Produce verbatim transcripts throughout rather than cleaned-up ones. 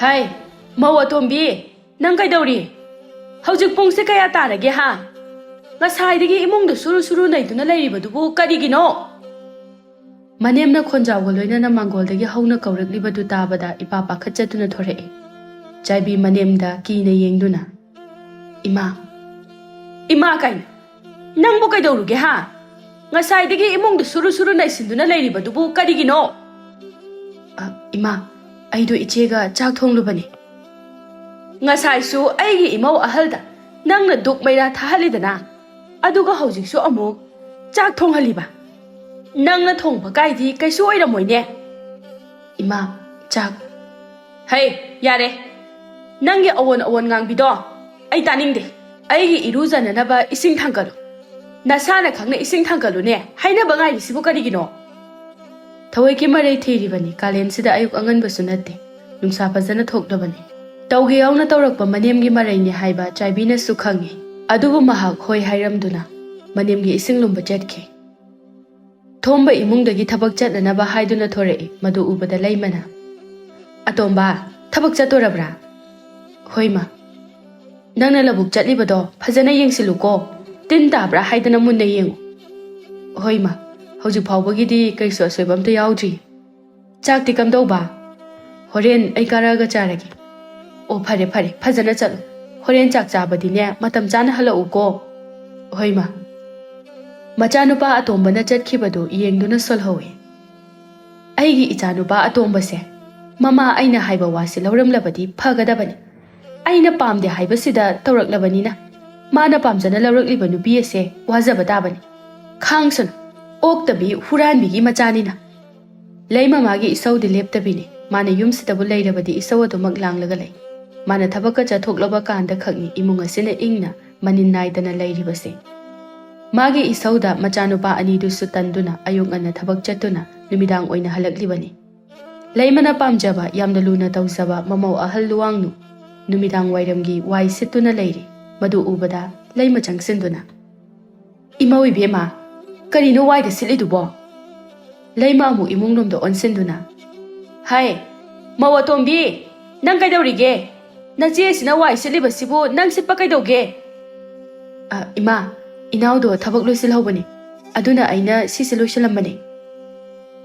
ꯍꯥꯏ, ꯃꯧ ꯑꯇꯣꯝꯕꯤ, ꯅꯪ ꯀꯩꯗꯧꯔꯤ? ꯍꯧꯖꯤꯛ ꯄꯨꯡꯁꯦ ꯀꯌꯥ ꯇꯥꯔꯒꯦ ꯍꯥ? ꯉꯁꯥꯏꯗꯒꯤ ꯏꯃꯨꯡꯗ ꯁꯨꯔꯨ ꯁꯨꯔꯨ ꯅꯩꯗꯨꯅ ꯂꯩꯔꯤꯕꯗꯨꯕꯨ ꯀꯔꯤꯒꯤꯅꯣ? ꯃꯅꯦꯝꯅ ꯈꯣꯟꯖꯥꯎꯒ ꯂꯣꯏꯅꯅ ꯃꯥꯡꯒꯣꯜꯗꯒꯤ ꯍꯧꯅ ꯀꯧꯔꯛꯂꯤꯕꯗꯨ ꯇꯥꯕꯗ ꯏꯄꯥ ꯄꯥꯈꯠꯆꯗꯨꯅ ꯊꯣꯔꯛꯏ꯫ ꯆꯥꯏꯕꯤ ꯃꯅꯦꯝꯗ ꯀꯤꯅ ꯌꯦꯡꯗꯨꯅ, "ꯏꯃꯥ, ꯏꯃꯥ ꯀꯥꯏꯅ, ꯅꯪꯕꯨ ꯀꯩꯗꯧꯔꯨꯒꯦ ꯍꯥ? ꯉꯁꯥꯏꯗꯒꯤ ꯏꯃꯨꯡꯗ ꯁꯨꯔꯨ ꯁꯨꯔꯨ ꯅꯩꯁꯤꯟꯗꯨꯅ ꯂꯩꯔꯤꯕꯗꯨꯕꯨ ꯀꯔꯤꯒꯤꯅꯣ?" "ꯑ, ꯏꯃꯥ, ꯑꯩꯗꯣ ꯏꯆꯦꯒ ꯆꯥꯛ ꯊꯣꯡꯂꯨꯕꯅꯤ꯫" "ꯉꯁꯥꯏꯁꯨ ꯑꯩꯒꯤ ꯏꯃꯧ ꯑꯍꯜꯗ ꯅꯪꯅ ꯗꯨꯛ ꯃꯩꯔꯥ ꯊꯥꯍꯜꯂꯤꯗꯅ, ꯑꯗꯨꯒ ꯍꯧꯖꯤꯛꯁꯨ ꯑꯃꯨꯛ ꯆꯥꯛ ꯊꯣꯡꯍꯜꯂꯤꯕ? ꯅꯪꯅ ꯊꯣꯡꯕ ꯀꯥꯏꯗꯤ ꯀꯩꯁꯨ ꯑꯣꯏꯔꯝꯃꯣꯏꯅꯦ꯫" "ꯏꯃꯥ, ꯆꯥꯛ꯫" "ꯍꯩ, ꯌꯥꯔꯦ꯫ ꯅꯪꯒꯤ ꯑꯑꯣꯟ ꯑꯑꯣꯟ ꯉꯥꯡꯕꯤꯗꯣ ꯑꯩ ꯇꯥꯅꯤꯡꯗꯦ꯫ ꯑꯩꯒꯤ ꯏꯔꯨꯖꯅꯅꯕ ꯏꯁꯤꯡ ꯊꯥꯡꯀꯠꯂꯨ꯫ ꯅꯁꯥꯅ ꯈꯪꯅ ꯏꯁꯤꯡ ꯊꯥꯡꯀꯠꯂꯨꯅꯦ꯫ ꯍꯥꯏꯅꯕ ꯉꯥꯏꯔꯤꯁꯤꯕꯨ ꯀꯔꯤꯒꯤꯅꯣ?" ꯊꯑꯣꯏꯀꯤ ꯃꯔꯩ ꯊꯤꯔꯤꯕꯅꯤ꯫ ꯀꯥꯂꯦꯟꯁꯤꯗ ꯑꯌꯨꯛ ꯑꯉꯟꯕꯁꯨ ꯅꯠꯇꯦ꯫ ꯅꯨꯡꯁꯥ ꯐꯖꯅ ꯊꯣꯛꯂꯕꯅꯤ꯫ ꯇꯧꯒꯦ ꯌꯥꯎꯅ ꯇꯧꯔꯛꯄ ꯃꯅꯦꯝꯒꯤ ꯃꯔꯩꯅꯤ ꯍꯥꯏꯕ ꯆꯥꯏꯕꯤꯅꯁꯨ ꯈꯪꯉꯤ꯫ ꯑꯗꯨꯕꯨ ꯃꯍꯥꯛ ꯍꯣꯏ ꯍꯥꯏꯔꯝꯗꯨꯅ ꯃꯅꯦꯝꯒꯤ ꯏꯁꯤꯡ ꯂꯨꯝꯕ ꯆꯠꯈꯤ꯫ ꯊꯣꯝꯕ ꯏꯃꯨꯡꯗꯒꯤ ꯊꯕꯛ ꯆꯠꯅꯅꯕ ꯍꯥꯏꯗꯨꯅ ꯊꯣꯔꯛꯏ꯫ ꯃꯗꯨ ꯎꯕꯗ ꯂꯩꯃꯅ, "ꯑꯇꯣꯝꯕ, ꯊꯕꯛ ꯆꯠꯇꯣꯔꯕ꯭ꯔꯥ?" "ꯍꯣꯏ, ꯃꯥ꯫" "ꯅꯪꯅ ꯂꯧꯕꯨꯛ ꯆꯠꯂꯤꯕꯗꯣ ꯐꯖꯅ ꯌꯦꯡꯁꯤꯜꯂꯨꯀꯣ꯫ ꯇꯤꯟ ꯇꯥꯕ꯭ꯔꯥ ꯍꯥꯏꯗꯅ ꯃꯨꯟꯅ ꯌꯦꯡꯉꯨ꯫" "ꯍꯣꯏ, ꯃꯥ꯫ ꯍꯧꯖꯤꯛ ꯐꯥꯎꯕꯒꯤꯗꯤ ꯀꯔꯤꯁꯨ ꯑꯁꯣꯏꯕ ꯑꯝꯇ ꯌꯥꯎꯗ꯭ꯔꯤ꯫" "ꯆꯥꯛꯇꯤ ꯀꯝꯗꯧꯕ?" "ꯍꯣꯔꯦꯟ ꯑꯩ ꯀꯥꯔꯛꯑꯒ ꯆꯥꯔꯒꯦ꯫" "ꯑꯣ, ꯐꯔꯦ, ꯐꯔꯦ, ꯐꯖꯅ ꯆꯠꯂꯨ꯫ ꯍꯣꯔꯦꯟ ꯆꯥꯛ ꯆꯥꯕꯗꯤꯅꯦ, ꯃꯇꯝ ꯆꯥꯅ ꯍꯜꯂꯛꯎꯀꯣ꯫" "ꯍꯣꯏ, ꯃꯥ꯫" ꯃꯆꯥꯅꯨꯄꯥ ꯑꯇꯣꯝꯕꯅ ꯆꯠꯈꯤꯕꯗꯨ ꯌꯦꯡꯗꯨꯅ ꯁꯣꯜꯍꯧꯏ꯫ "ꯑꯩꯒꯤ ꯏꯆꯥꯅꯨꯄꯥ ꯑꯇꯣꯝꯕꯁꯦ ꯃꯃꯥ ꯑꯩꯅ ꯍꯥꯏꯕ ꯋꯥꯁꯦ ꯂꯧꯔꯝꯂꯕꯗꯤ ꯐꯒꯗꯕꯅꯤ꯫ ꯑꯩꯅ ꯄꯥꯝꯗꯦ ꯍꯥꯏꯕꯁꯤꯗ ꯇꯧꯔꯛꯂꯕꯅꯤꯅ, ꯃꯥꯅ ꯄꯥꯝꯖꯅ ꯂꯧꯔꯛꯂꯤꯕ ꯅꯨꯄꯤ ꯑꯁꯦ ꯋꯥꯖꯕ ꯇꯥꯕꯅꯤ꯫ ꯈꯥꯡꯁꯅꯨ, ꯑꯣꯛꯇꯕꯤ ꯍꯨꯔꯥꯟꯕꯤꯒꯤ ꯃꯆꯥꯅꯤꯅ꯫" ꯂꯩꯃ ꯃꯥꯒꯤ ꯏꯁꯧꯗꯤ ꯂꯦꯞꯇꯕꯤꯅꯤ꯫ ꯃꯥꯅ ꯌꯨꯝꯁꯤꯗꯕꯨ ꯂꯩꯔꯕꯗꯤ ꯏꯁꯧ ꯑꯗꯨꯃꯛ ꯂꯥꯡꯂꯒ ꯂꯩ꯫ ꯃꯥꯅ ꯊꯕꯛꯀ ꯆꯠꯊꯣꯛꯂꯕ ꯀꯥꯟꯗ ꯈꯛꯅꯤ ꯏꯃꯨꯡ ꯑꯁꯤꯅ ꯏꯪꯅ ꯃꯅꯤꯟ ꯅꯥꯏꯗꯅ ꯂꯩꯔꯤꯕꯁꯦ꯫ ꯃꯥꯒꯤ ꯏꯁꯧꯗ ꯃꯆꯥꯅꯨꯄꯥ ꯑꯅꯤꯗꯨꯁꯨ ꯇꯟꯗꯨꯅ ꯑꯌꯨꯛ ꯉꯟꯅ ꯊꯕꯛ ꯆꯠꯇꯨꯅ ꯅꯨꯃꯤꯗꯥꯡ ꯑꯣꯏꯅ ꯍꯜꯂꯛꯂꯤꯕꯅꯤ꯫ ꯂꯩꯃꯅ ꯄꯥꯝꯖꯕ, ꯌꯥꯝꯅ ꯂꯨꯅ ꯇꯧꯖꯕ ꯃꯃꯧ ꯑꯍꯜ ꯂꯨꯋꯥꯡꯅꯨ ꯅꯨꯃꯤꯗꯥꯡ ꯋꯥꯏꯔꯝꯒꯤ ꯋꯥꯏ ꯁꯤꯠꯇꯨꯅ ꯂꯩꯔꯤ꯫ ꯃꯗꯨ ꯎꯕꯗ ꯂꯩꯃ ꯆꯪꯁꯤꯟꯗꯨꯅ, "ꯏꯃꯧ ꯏꯕꯦꯝꯃ, ꯀꯔꯤꯅꯣ ꯋꯥꯏꯗ ꯁꯤꯠꯂꯤꯗꯨꯕꯣ?" ꯂꯩꯃ ꯑꯃꯨꯛ ꯏꯃꯨꯡꯂꯣꯝꯗ ꯑꯣꯟꯁꯤꯟꯗꯨꯅ, "ꯍꯥꯏ, ꯃꯧ ꯑꯇꯣꯝꯕꯤ, ꯅꯪ ꯀꯩꯗꯧꯔꯤꯒꯦ? ꯅꯆꯦ ꯑꯁꯤꯅ ꯋꯥꯏ ꯁꯤꯠꯂꯤꯕꯁꯤꯕꯨ ꯅꯪ ꯁꯤꯠꯄ ꯀꯩꯗꯧꯒꯦ? "ꯑ, ꯏꯃꯥ, ꯏꯅꯥꯎꯗꯣ ꯊꯕꯛ ꯂꯣꯏꯁꯤꯜꯍꯧꯕꯅꯦ, ꯑꯗꯨꯅ ꯑꯩꯅ ꯁꯤꯁꯦ ꯂꯣꯏꯁꯤꯜꯂꯝꯕꯅꯦ꯫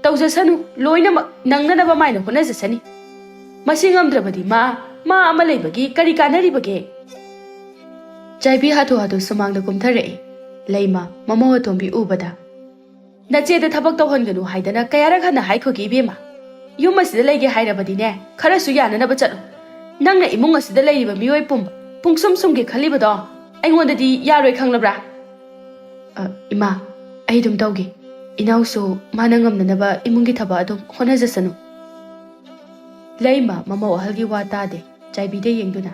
ꯇꯧꯖꯁꯅꯨ, ꯂꯣꯏꯅꯃꯛ ꯅꯪꯅꯅꯕ ꯃꯥꯏꯅ ꯍꯣꯠꯅꯖꯁꯅꯤ꯫ ꯃꯁꯤ ꯉꯝꯗ꯭ꯔꯕꯗꯤ ꯃꯥ, ꯃꯥ ꯑꯃ ꯂꯩꯕꯒꯤ ꯀꯔꯤ ꯀꯥꯟꯅꯔꯤꯕꯒꯦ?" ꯆꯥꯏꯕꯤ ꯍꯥꯊꯨ ꯍꯥꯊꯨ ꯁꯨꯃꯥꯡꯗ ꯀꯨꯝꯊꯔꯛꯏ꯫ ꯂꯩꯃ, ꯃꯃꯧ ꯑꯇꯣꯝꯕꯤ ꯎꯕꯗ, "ꯅꯆꯦꯗ ꯊꯕꯛ ꯇꯧꯍꯟꯒꯅꯨ ꯍꯥꯏꯗꯅ ꯀꯌꯥꯔꯛ ꯍꯟꯅ ꯍꯥꯏꯈꯣꯒꯦ ꯏꯕꯦꯝꯃ? ꯌꯨꯝ ꯑꯁꯤꯗ ꯂꯩꯒꯦ ꯍꯥꯏꯔꯕꯗꯤꯅꯦ, ꯈꯔꯁꯨ ꯌꯥꯅꯅꯕ ꯆꯠꯂꯨ꯫ ꯅꯪꯅ ꯏꯃꯨꯡ ꯑꯁꯤꯗ ꯂꯩꯔꯤꯕ ꯃꯤꯑꯣꯏ ꯄꯨꯝꯕ ꯄꯨꯡꯁꯨꯝ ꯁꯨꯝꯒꯦ ꯈꯜꯂꯤꯕꯗꯣ ꯑꯩꯉꯣꯟꯗꯗꯤ ꯌꯥꯔꯣꯏ, ꯈꯪꯂꯕ꯭ꯔꯥ?" "ꯑ, ꯏꯃꯥ, ꯑꯩ ꯑꯗꯨꯝ ꯇꯧꯒꯦ꯫ ꯏꯅꯥꯎꯁꯨ ꯃꯥꯅ ꯉꯝꯅꯅꯕ ꯏꯃꯨꯡꯒꯤ ꯊꯕꯛ ꯑꯗꯨꯝ ꯍꯣꯠꯅꯖꯁꯅꯨ꯫" ꯂꯩꯃ ꯃꯃꯧ ꯑꯍꯜꯒꯤ ꯋꯥ ꯇꯥꯗꯦ꯫ ꯆꯥꯏꯕꯤꯗ ꯌꯦꯡꯗꯨꯅ,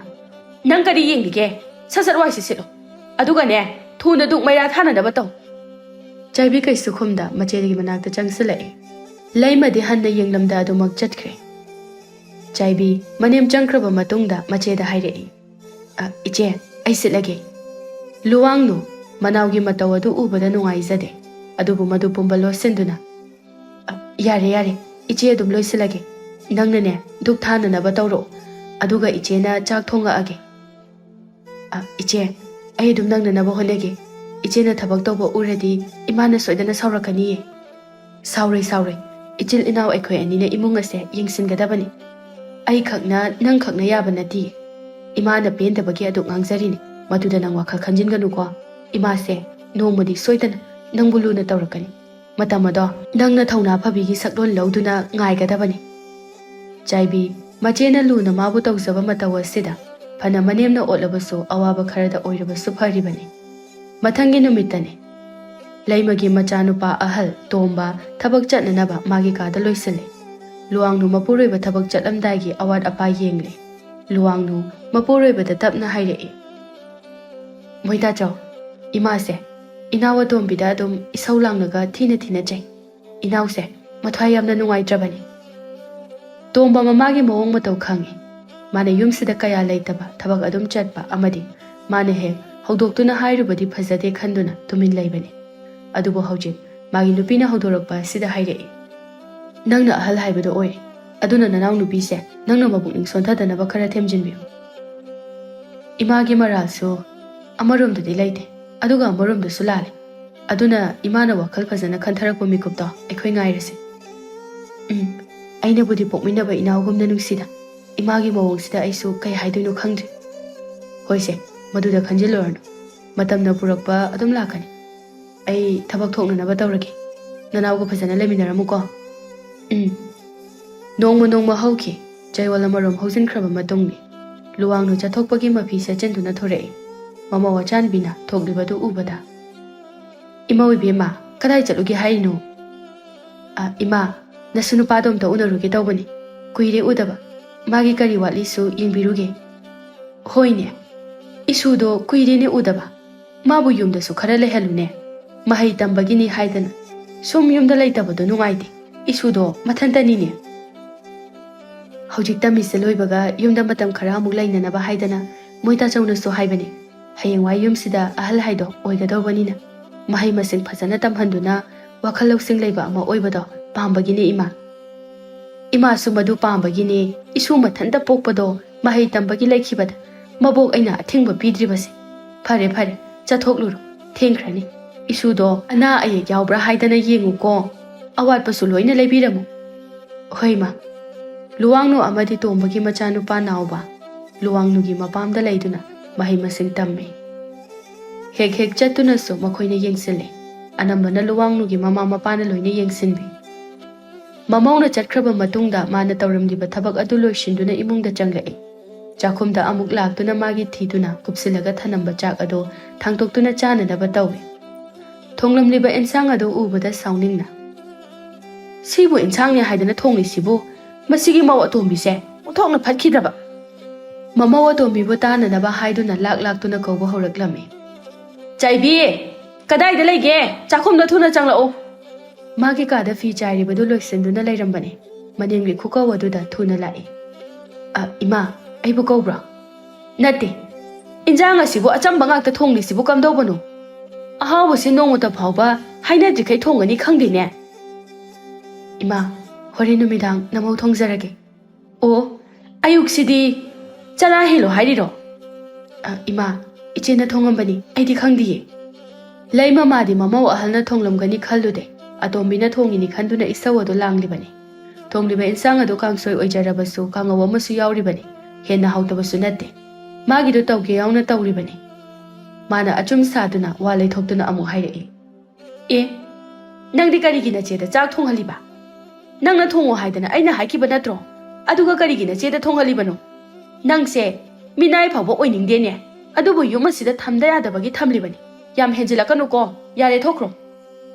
"ꯅꯪ ꯀꯔꯤ ꯌꯦꯡꯂꯤꯒꯦ? ꯁꯠ ꯁꯠ ꯋꯥꯏꯁꯤ ꯁꯤꯠꯂꯨ꯫ ꯑꯗꯨꯒꯅꯦ, ꯊꯨꯅ ꯙꯨꯛ ꯃꯩꯔꯥ ꯊꯥꯅꯅꯕ ꯇꯧ꯫" ꯆꯥꯏꯕꯤ ꯀꯩꯁꯨ ꯈꯨꯝꯗ ꯃꯆꯦꯒꯤ ꯃꯅꯥꯛꯇ ꯆꯪꯁꯤꯜꯂꯛꯑꯦ꯫ ꯂꯩꯃꯗꯤ ꯍꯟꯅ ꯌꯦꯡꯂꯝꯗ ꯑꯗꯨꯃꯛ ꯆꯠꯈ꯭ꯔꯦ꯫ ꯆꯥꯏꯕꯤ ꯃꯅꯦꯝ ꯆꯪꯈ꯭ꯔꯕ ꯃꯇꯨꯡꯗ ꯃꯆꯦꯗ ꯍꯥꯏꯔꯛꯏ, "ꯑ, ꯏꯆꯦ, ꯑꯩ ꯁꯤꯠꯂꯒꯦ꯫" ꯂꯨꯋꯥꯡꯅꯨ ꯃꯅꯥꯎꯒꯤ ꯃꯇꯧ ꯑꯗꯨ ꯎꯕꯗ ꯅꯨꯡꯉꯥꯏꯖꯗꯦ, ꯑꯗꯨꯕꯨ ꯃꯗꯨ ꯄꯨꯝꯕ ꯂꯣꯠꯁꯤꯟꯗꯨꯅ, "ꯑ, ꯌꯥꯔꯦ, ꯌꯥꯔꯦ, ꯏꯆꯦ ꯑꯗꯨꯝ ꯂꯣꯏꯁꯤꯜꯂꯒꯦ꯫ ꯅꯪꯅꯅꯦ, ꯙꯨꯛ ꯊꯥꯅꯅꯕ ꯇꯧꯔꯛꯑꯣ, ꯑꯗꯨꯒ ꯏꯆꯦꯅ ꯆꯥꯛ ꯊꯣꯡꯉꯛꯑꯒꯦ꯫" "ꯑ, ꯏꯆꯦ, ꯑꯩ ꯑꯗꯨꯝ ꯅꯪꯅꯅꯕ ꯍꯣꯠꯅꯒꯦ꯫ ꯏꯆꯦꯅ ꯊꯕꯛ ꯇꯧꯕ ꯎꯔꯗꯤ ꯏꯃꯥꯅ ꯁꯣꯏꯗꯅ ꯁꯥꯎꯔꯛꯀꯅꯤꯌꯦ꯫" "ꯁꯥꯎꯔꯣꯏ, ꯁꯥꯎꯔꯣꯏ꯫ ꯏꯆꯤꯜ ꯏꯅꯥꯎ ꯑꯩꯈꯣꯏ ꯑꯅꯤꯅ ꯏꯃꯨꯡ ꯑꯁꯦ ꯌꯦꯡꯁꯤꯟꯒꯗꯕꯅꯤ꯫ ꯑꯩ ꯈꯛꯅ, ꯅꯪ ꯈꯛꯅ ꯌꯥꯕ ꯅꯠꯇꯦ꯫ ꯏꯃꯥꯅ ꯄꯦꯟꯗꯕꯒꯤ ꯑꯗꯨꯛ ꯉꯥꯡꯖꯔꯤꯅꯤ꯫ ꯃꯗꯨꯗ ꯅꯪ ꯋꯥꯈꯜ ꯈꯟꯖꯤꯟꯒꯅꯨꯀꯣ꯫ ꯏꯃꯥꯁꯦ ꯅꯣꯡꯃꯗꯤ ꯁꯣꯏꯗꯅ ꯅꯪꯕꯨ ꯂꯨꯅ ꯇꯧꯔꯛꯀꯅꯤ꯫ ꯃꯇꯝ ꯑꯗꯣ ꯅꯪꯅ ꯊꯧꯅꯥ ꯐꯕꯤꯒꯤ ꯁꯛꯂꯣꯟ ꯂꯧꯗꯨꯅ ꯉꯥꯏꯒꯗꯕꯅꯤ꯫" ꯆꯥꯏꯕꯤ ꯃꯆꯦꯅ ꯂꯨꯅ ꯃꯥꯕꯨ ꯇꯧꯖꯕ ꯃꯇꯧ ꯑꯁꯤꯗ ꯐꯅ ꯃꯅꯦꯝꯅ ꯑꯣꯠꯂꯕꯁꯨ ꯑꯋꯥꯕ ꯈꯔꯗ ꯑꯣꯏꯔꯕꯁꯨ ꯐꯔꯤꯕꯅꯤ꯫ ꯃꯊꯪꯒꯤ ꯅꯨꯃꯤꯠꯇꯅꯤ꯫ ꯂꯩꯃꯒꯤ ꯃꯆꯥꯅꯨꯄꯥ ꯑꯍꯜ ꯇꯣꯝꯕ ꯊꯕꯛ ꯆꯠꯅꯅꯕ ꯃꯥꯒꯤ ꯀꯥꯗ ꯂꯣꯏꯁꯤꯜꯂꯤ꯫ ꯂꯨꯋꯥꯡꯅꯨ ꯃꯄꯨꯔꯣꯏꯕ ꯊꯕꯛ ꯆꯠꯂꯝꯗꯥꯏꯒꯤ ꯑꯋꯥꯠ ꯑꯄꯥ ꯌꯦꯡꯂꯤ꯫ ꯂꯨꯋꯥꯡꯅꯨ ꯃꯄꯨꯔꯣꯏꯕꯗ ꯇꯞꯅ ꯍꯥꯏꯔꯛꯏ, "ꯃꯣꯏꯗꯥꯆꯧ, ꯏꯃꯥꯁꯦ ꯏꯅꯥꯎ ꯑꯇꯣꯝꯕꯤꯗ ꯑꯗꯨꯝ ꯏꯁꯧ ꯂꯥꯡꯂꯒ ꯊꯤꯅ ꯊꯤꯅ ꯆꯩ꯫ ꯏꯅꯥꯎꯁꯦ ꯃꯊ꯭ꯋꯥꯏ ꯌꯥꯝꯅ ꯅꯨꯡꯉꯥꯏꯇ꯭ꯔꯕꯅꯤ꯫" ꯇꯣꯝꯕ ꯃꯃꯥꯒꯤ ꯃꯑꯣꯡ ꯃꯇꯧ ꯈꯪꯏ꯫ ꯃꯥꯅ ꯌꯨꯝꯁꯤꯗ ꯀꯌꯥ ꯂꯩꯇꯕ, ꯊꯕꯛ ꯑꯗꯨꯝ ꯆꯠꯄ ꯑꯃꯗꯤ ꯃꯥꯅ ꯍꯦꯛ ꯍꯧꯗꯣꯛꯇꯨꯅ ꯍꯥꯏꯔꯨꯕꯗꯤ ꯐꯖꯗꯦ ꯈꯟꯗꯨꯅ ꯇꯨꯃꯤꯟ ꯂꯩꯕꯅꯤ꯫ ꯑꯗꯨꯕꯨ ꯍꯧꯖꯤꯛ ꯃꯥꯒꯤ ꯅꯨꯄꯤꯅ ꯍꯧꯗꯣꯔꯛꯄ ꯑꯁꯤꯗ ꯍꯥꯏꯔꯛꯏ, "ꯅꯪꯅ ꯑꯍꯜ ꯍꯥꯏꯕꯗꯣ ꯑꯣꯏꯔꯦ꯫ ꯑꯗꯨꯅ ꯅꯅꯥꯎꯅꯨꯄꯤꯁꯦ ꯅꯪꯅ ꯃꯄꯨꯛꯅꯤꯡ ꯁꯣꯟꯊꯗꯅꯕ ꯈꯔ ꯊꯦꯝꯖꯤꯟꯕꯤꯌꯨ꯫ ꯏꯃꯥꯒꯤ ꯃꯔꯥꯜꯁꯨ ꯑꯃꯔꯣꯝꯗꯗꯤ ꯂꯩꯇꯦ, ꯑꯗꯨꯒ ꯑꯃꯔꯣꯝꯗꯁꯨ ꯂꯥꯜꯂꯦ꯫ ꯑꯗꯨꯅ ꯏꯃꯥꯅ ꯋꯥꯈꯜ ꯐꯖꯅ ꯈꯟꯊꯔꯛꯄ ꯃꯤꯀꯨꯞꯇꯣ ꯑꯩꯈꯣꯏ ꯉꯥꯏꯔꯁꯤ꯫ ꯎꯝ, ꯑꯩꯅꯕꯨꯗꯤ ꯄꯣꯛꯃꯤꯟꯅꯕ ꯏꯅꯥꯎꯒꯨꯝꯅ ꯅꯨꯡꯁꯤꯗ, ꯏꯃꯥꯒꯤ ꯃꯑꯣꯡꯁꯤꯗ ꯑꯩꯁꯨ ꯀꯩ ꯍꯥꯏꯗꯣꯏꯅꯣ ꯈꯪꯗ꯭ꯔꯦ꯫ ꯍꯣꯏꯁꯦ, ꯃꯗꯨꯗ ꯈꯟꯖꯤꯜꯂꯨꯔꯅꯨ꯫ ꯃꯇꯝꯅ ꯄꯨꯔꯛꯄ ꯑꯗꯨꯝ ꯂꯥꯛꯀꯅꯤ꯫ ꯑꯩ ꯊꯕꯛ ꯊꯣꯛꯅꯅꯕ ꯇꯧꯔꯒꯦ꯫ ꯅꯅꯥꯎꯒ ꯐꯖꯅ ꯂꯩꯃꯤꯟꯅꯔꯝꯃꯨꯀꯣ꯫ ꯎꯝ꯫ ꯅꯣꯡꯃ ꯅꯣꯡꯃ ꯍꯧꯈꯤ꯫ ꯆꯌꯣꯜ ꯑꯃꯔꯣꯝ ꯍꯧꯖꯤꯟꯈ꯭ꯔꯕ ꯃꯇꯨꯡꯅꯤ꯫ ꯂꯨꯋꯥꯡꯅꯨ ꯆꯠꯊꯣꯛꯄꯒꯤ ꯃꯐꯤ ꯁꯦꯠꯆꯤꯟꯗꯨꯅ ꯊꯣꯔꯛꯏ꯫ ꯃꯃꯧ ꯑꯆꯥꯟꯕꯤꯅ ꯊꯣꯛꯂꯤꯕꯗꯨ ꯎꯕꯗ, "ꯏꯃꯧ ꯏꯕꯦꯝꯃ, ꯀꯗꯥꯏ ꯆꯠꯂꯨꯒꯦ ꯍꯥꯏꯔꯤꯅꯣ?" "ꯑ, ꯏꯃꯥ, ꯅꯁꯨ ꯅꯨꯄꯥꯗꯣ ꯑꯝꯇ ꯎꯅꯔꯨꯒꯦ ꯇꯧꯕꯅꯤ꯫ ꯀꯨꯏꯔꯦ ꯎꯗꯕ꯫ ꯃꯥꯒꯤ ꯀꯔꯤ ꯋꯥꯠꯂꯤꯁꯨ ꯌꯦꯡꯕꯤꯔꯨꯒꯦ꯫" "ꯍꯣꯏꯅꯦ, ꯏꯁꯨꯗꯣ ꯀꯨꯏꯔꯦꯅꯦ ꯎꯗꯕ꯫ ꯃꯥꯕꯨ ꯌꯨꯝꯗꯁꯨ ꯈꯔ ꯂꯩꯍꯜꯂꯨꯅꯦ꯫ ꯃꯍꯩ ꯇꯝꯕꯒꯤꯅꯤ ꯍꯥꯏꯗꯅ꯫ ꯁꯨꯝ ꯌꯨꯝꯗ ꯂꯩꯇꯕꯗꯣ ꯅꯨꯡꯉꯥꯏꯇꯦ꯫ ꯏꯁꯨꯗꯣ ꯃꯊꯟꯇꯅꯤꯅꯦ꯫" "ꯍꯧꯖꯤꯛ ꯇꯝꯃꯤꯁꯦ ꯂꯣꯏꯕꯒ ꯌꯨꯝꯗ ꯃꯇꯝ ꯈꯔ ꯑꯃꯨꯛ ꯂꯩꯅꯅꯕ ꯍꯥꯏꯗꯅ ꯃꯣꯏ ꯇꯥꯆꯧꯅꯁꯨ ꯍꯥꯏꯕꯅꯤ꯫ ꯍꯌꯦꯡꯋꯥꯏ ꯌꯨꯝꯁꯤꯗ ꯑꯍꯜ ꯍꯥꯏꯗꯣ ꯑꯣꯏꯒꯗꯧꯕꯅꯤꯅ ꯃꯍꯩ ꯃꯁꯤꯡ ꯐꯖꯅ ꯇꯝꯍꯟꯗꯨꯅ ꯋꯥꯈꯜ ꯂꯧꯁꯤꯡ ꯂꯩꯕ ꯑꯃ ꯑꯣꯏꯕꯗꯣ ꯄꯥꯝꯕꯒꯤꯅꯦ ꯏꯃꯥ꯫" "ꯏꯃꯥꯁꯨ ꯃꯗꯨ ꯄꯥꯝꯕꯒꯤꯅꯦ꯫ ꯏꯁꯨ ꯃꯊꯟꯇ ꯄꯣꯛꯄꯗꯣ ꯃꯍꯩ ꯇꯝꯕꯒꯤ ꯂꯩꯈꯤꯕꯗ ꯃꯕꯣꯛ ꯑꯩꯅ ꯑꯊꯤꯡꯕ ꯄꯤꯗ꯭ꯔꯤꯕꯁꯦ꯫ ꯐꯔꯦ, ꯐꯔꯦ, ꯆꯠꯊꯣꯛꯂꯨꯔꯣ꯫ ꯊꯦꯡꯈ꯭ꯔꯅꯤ꯫ ꯏꯁꯨꯗꯣ ꯑꯅꯥ ꯑꯌꯦꯛ ꯌꯥꯎꯕ꯭ꯔꯥ ꯍꯥꯏꯗꯅ ꯌꯦꯡꯉꯨꯀꯣ꯫ ꯑꯋꯥꯠꯄꯁꯨ ꯂꯣꯏꯅ ꯂꯩꯕꯤꯔꯝꯃꯨ꯫" "ꯍꯣꯏ, ꯏꯃꯥ꯫" ꯂꯨꯋꯥꯡꯅꯨ ꯑꯃꯗꯤ ꯇꯣꯝꯕꯒꯤ ꯃꯆꯥꯅꯨꯄꯥ ꯅꯥꯎꯕ ꯂꯨꯋꯥꯡꯅꯨꯒꯤ ꯃꯄꯥꯝꯗ ꯂꯩꯗꯨꯅ ꯃꯍꯩ ꯃꯁꯤꯡ ꯇꯝꯃꯤ꯫ ꯍꯦꯛ ꯍꯦꯛ ꯆꯠꯇꯨꯅꯁꯨ ꯃꯈꯣꯏꯅ ꯌꯦꯡꯁꯤꯜꯂꯤ꯫ ꯑꯅꯝꯕꯅ ꯂꯨꯋꯥꯡꯅꯨꯒꯤ ꯃꯃꯥ ꯃꯄꯥꯅ ꯂꯣꯏꯅ ꯌꯦꯡꯁꯤꯟꯕꯤ꯫ ꯃꯃꯧꯅ ꯆꯠꯈ꯭ꯔꯕ ꯃꯇꯨꯡꯗ ꯃꯥꯅ ꯇꯧꯔꯝꯂꯤꯕ ꯊꯕꯛ ꯑꯗꯨ ꯂꯣꯏꯁꯤꯟꯗꯨꯅ ꯏꯃꯨꯡꯗ ꯆꯪꯂꯛꯏ꯫ ꯆꯥꯛꯈꯨꯝꯗ ꯑꯃꯨꯛ ꯂꯥꯛꯇꯨꯅ ꯃꯥꯒꯤ ꯊꯤꯗꯨꯅ ꯀꯨꯞꯁꯤꯜꯂꯒ ꯊꯅꯝꯕ ꯆꯥꯛ ꯑꯗꯨ ꯊꯥꯡꯗꯣꯛꯇꯨꯅ ꯆꯥꯅꯅꯕ ꯇꯧꯏ꯫ ꯊꯣꯡꯂꯝꯂꯤꯕ ꯑꯦꯟꯁꯥꯡ ꯑꯗꯨ ꯎꯕꯗ ꯁꯥꯎꯅꯤꯡꯅ, "ꯁꯤꯕꯨ ꯑꯦꯟꯁꯥꯡꯅꯦ ꯍꯥꯏꯗꯅ ꯊꯣꯡꯂꯤꯁꯤꯕꯨ? ꯃꯁꯤꯒꯤ ꯃꯧ ꯑꯇꯣꯝꯕꯤꯁꯦ ꯑꯣꯟꯊꯣꯛꯅ ꯐꯠꯈꯤꯗꯕ!" ꯃꯃꯧ ꯑꯇꯣꯝꯕꯤꯕꯨ ꯇꯥꯅꯅꯕ ꯍꯥꯏꯗꯨꯅ ꯂꯥꯛ ꯂꯥꯛꯇꯨꯅ ꯀꯧꯕ ꯍꯧꯔꯛꯂꯝꯃꯤ꯫ "ꯆꯥꯏꯕꯤ, ꯀꯗꯥꯏꯗ ꯂꯩꯒꯦ? ꯆꯥꯛꯈꯨꯝꯗ ꯊꯨꯅ ꯆꯪꯂꯛꯎ!" ꯃꯥꯒꯤ ꯀꯥꯗ ꯐꯤ ꯆꯥꯏꯔꯤꯕꯗꯨ ꯂꯣꯏꯁꯤꯟꯗꯨꯅ ꯂꯩꯔꯝꯕꯅꯤ꯫ ꯃꯅꯦꯝꯒꯤ ꯈꯨꯀꯧ ꯑꯗꯨꯗ ꯊꯨꯅ ꯂꯥꯛꯏ꯫ "ꯑ, ꯏꯃꯥ, ꯑꯩꯕꯨ ꯀꯧꯕ꯭ꯔꯣ?" "ꯅꯠꯇꯦ, ꯏꯟꯖꯥꯡ ꯑꯁꯤꯕꯨ ꯑꯆꯝꯕ ꯉꯥꯛꯇ ꯊꯣꯡꯂꯤꯁꯤꯕꯨ ꯀꯝꯗꯧꯕꯅꯣ? ꯑꯍꯥꯎꯕꯁꯤ ꯅꯣꯡꯃꯇ ꯐꯥꯎꯕ ꯍꯥꯏꯅꯗ꯭ꯔꯤꯈꯩ ꯊꯣꯡꯒꯅꯤ ꯈꯪꯗꯦꯅꯦ꯫" "ꯏꯃꯥ, ꯍꯣꯔꯦꯟ ꯅꯨꯃꯤꯗꯥꯡ ꯅꯃꯧ ꯊꯣꯡꯖꯔꯒꯦ꯫ ꯑꯣ, ꯑꯌꯨꯛꯁꯤꯗꯤ ꯆꯔꯥ ꯍꯦꯜꯂꯣ ꯍꯥꯏꯔꯤꯔꯣ? ꯑ, ꯏꯃꯥ, ꯏꯆꯦꯅ ꯊꯣꯡꯉꯝꯕꯅꯤ, ꯑꯩꯗꯤ ꯈꯪꯗꯤꯌꯦ꯫ ꯂꯩꯃꯃꯥꯗꯤ ꯃꯃꯧ ꯑꯍꯜꯅ ꯊꯣꯡꯂꯝꯒꯅꯤ ꯈꯜꯂꯨꯗꯦ꯫ ꯑꯇꯣꯝꯕꯤꯅ ꯊꯣꯡꯉꯤꯅꯤ ꯈꯟꯗꯨꯅ ꯏꯁꯧ ꯑꯗꯨ ꯂꯥꯡꯂꯤꯕꯅꯤ꯫ ꯊꯣꯡꯂꯤꯕ ꯏꯟꯁꯥꯡ ꯑꯗꯨ ꯀꯥꯡꯁꯣꯏ ꯑꯣꯏꯖꯔꯕꯁꯨ ꯀꯥꯡꯉꯧ ꯑꯃꯁꯨ ꯌꯥꯎꯔꯤꯕꯅꯤ꯫ ꯍꯦꯟꯅ ꯍꯥꯎꯇꯕꯁꯨ ꯅꯠꯇꯦ꯫ ꯃꯥꯒꯤꯗꯨ ꯇꯧꯒꯦ ꯌꯥꯎꯅ ꯇꯧꯔꯤꯕꯅꯤ꯫ ꯃꯥꯅ ꯑꯆꯨꯝ ꯁꯥꯗꯨꯅ ꯋꯥ ꯂꯩꯊꯣꯛꯇꯨꯅ ꯑꯃꯨꯛ ꯍꯥꯏꯔꯛꯏ꯫ ꯑꯦ, ꯅꯪꯗꯤ ꯀꯔꯤꯒꯤ ꯅꯆꯦꯗ ꯆꯥꯛ ꯊꯣꯡꯍꯜꯂꯤꯕ? ꯅꯪꯅ ꯊꯣꯡꯉꯣ ꯍꯥꯏꯗꯅ ꯑꯩꯅ ꯍꯥꯏꯈꯤꯕ ꯅꯠꯇ꯭ꯔꯣ? ꯑꯗꯨꯒ ꯀꯔꯤꯒꯤ ꯅꯆꯦꯗ ꯊꯣꯡꯍꯜꯂꯤꯕꯅꯣ? ꯅꯪꯁꯦ ꯃꯤꯅꯥꯏ ꯐꯥꯎꯕ ꯑꯣꯏꯅꯤꯡꯗꯦꯅꯦ꯫ ꯑꯗꯨꯕꯨ ꯌꯨꯝ ꯑꯁꯤꯗ ꯊꯝꯗ ꯌꯥꯗꯕꯒꯤ ꯊꯝꯂꯤꯕꯅꯤ꯫ ꯌꯥꯝ ꯍꯦꯟꯖꯤꯜꯂꯛꯀꯅꯨꯀꯣ꯫ ꯌꯥꯔꯦ, ꯊꯣꯛꯈ꯭ꯔꯣ꯫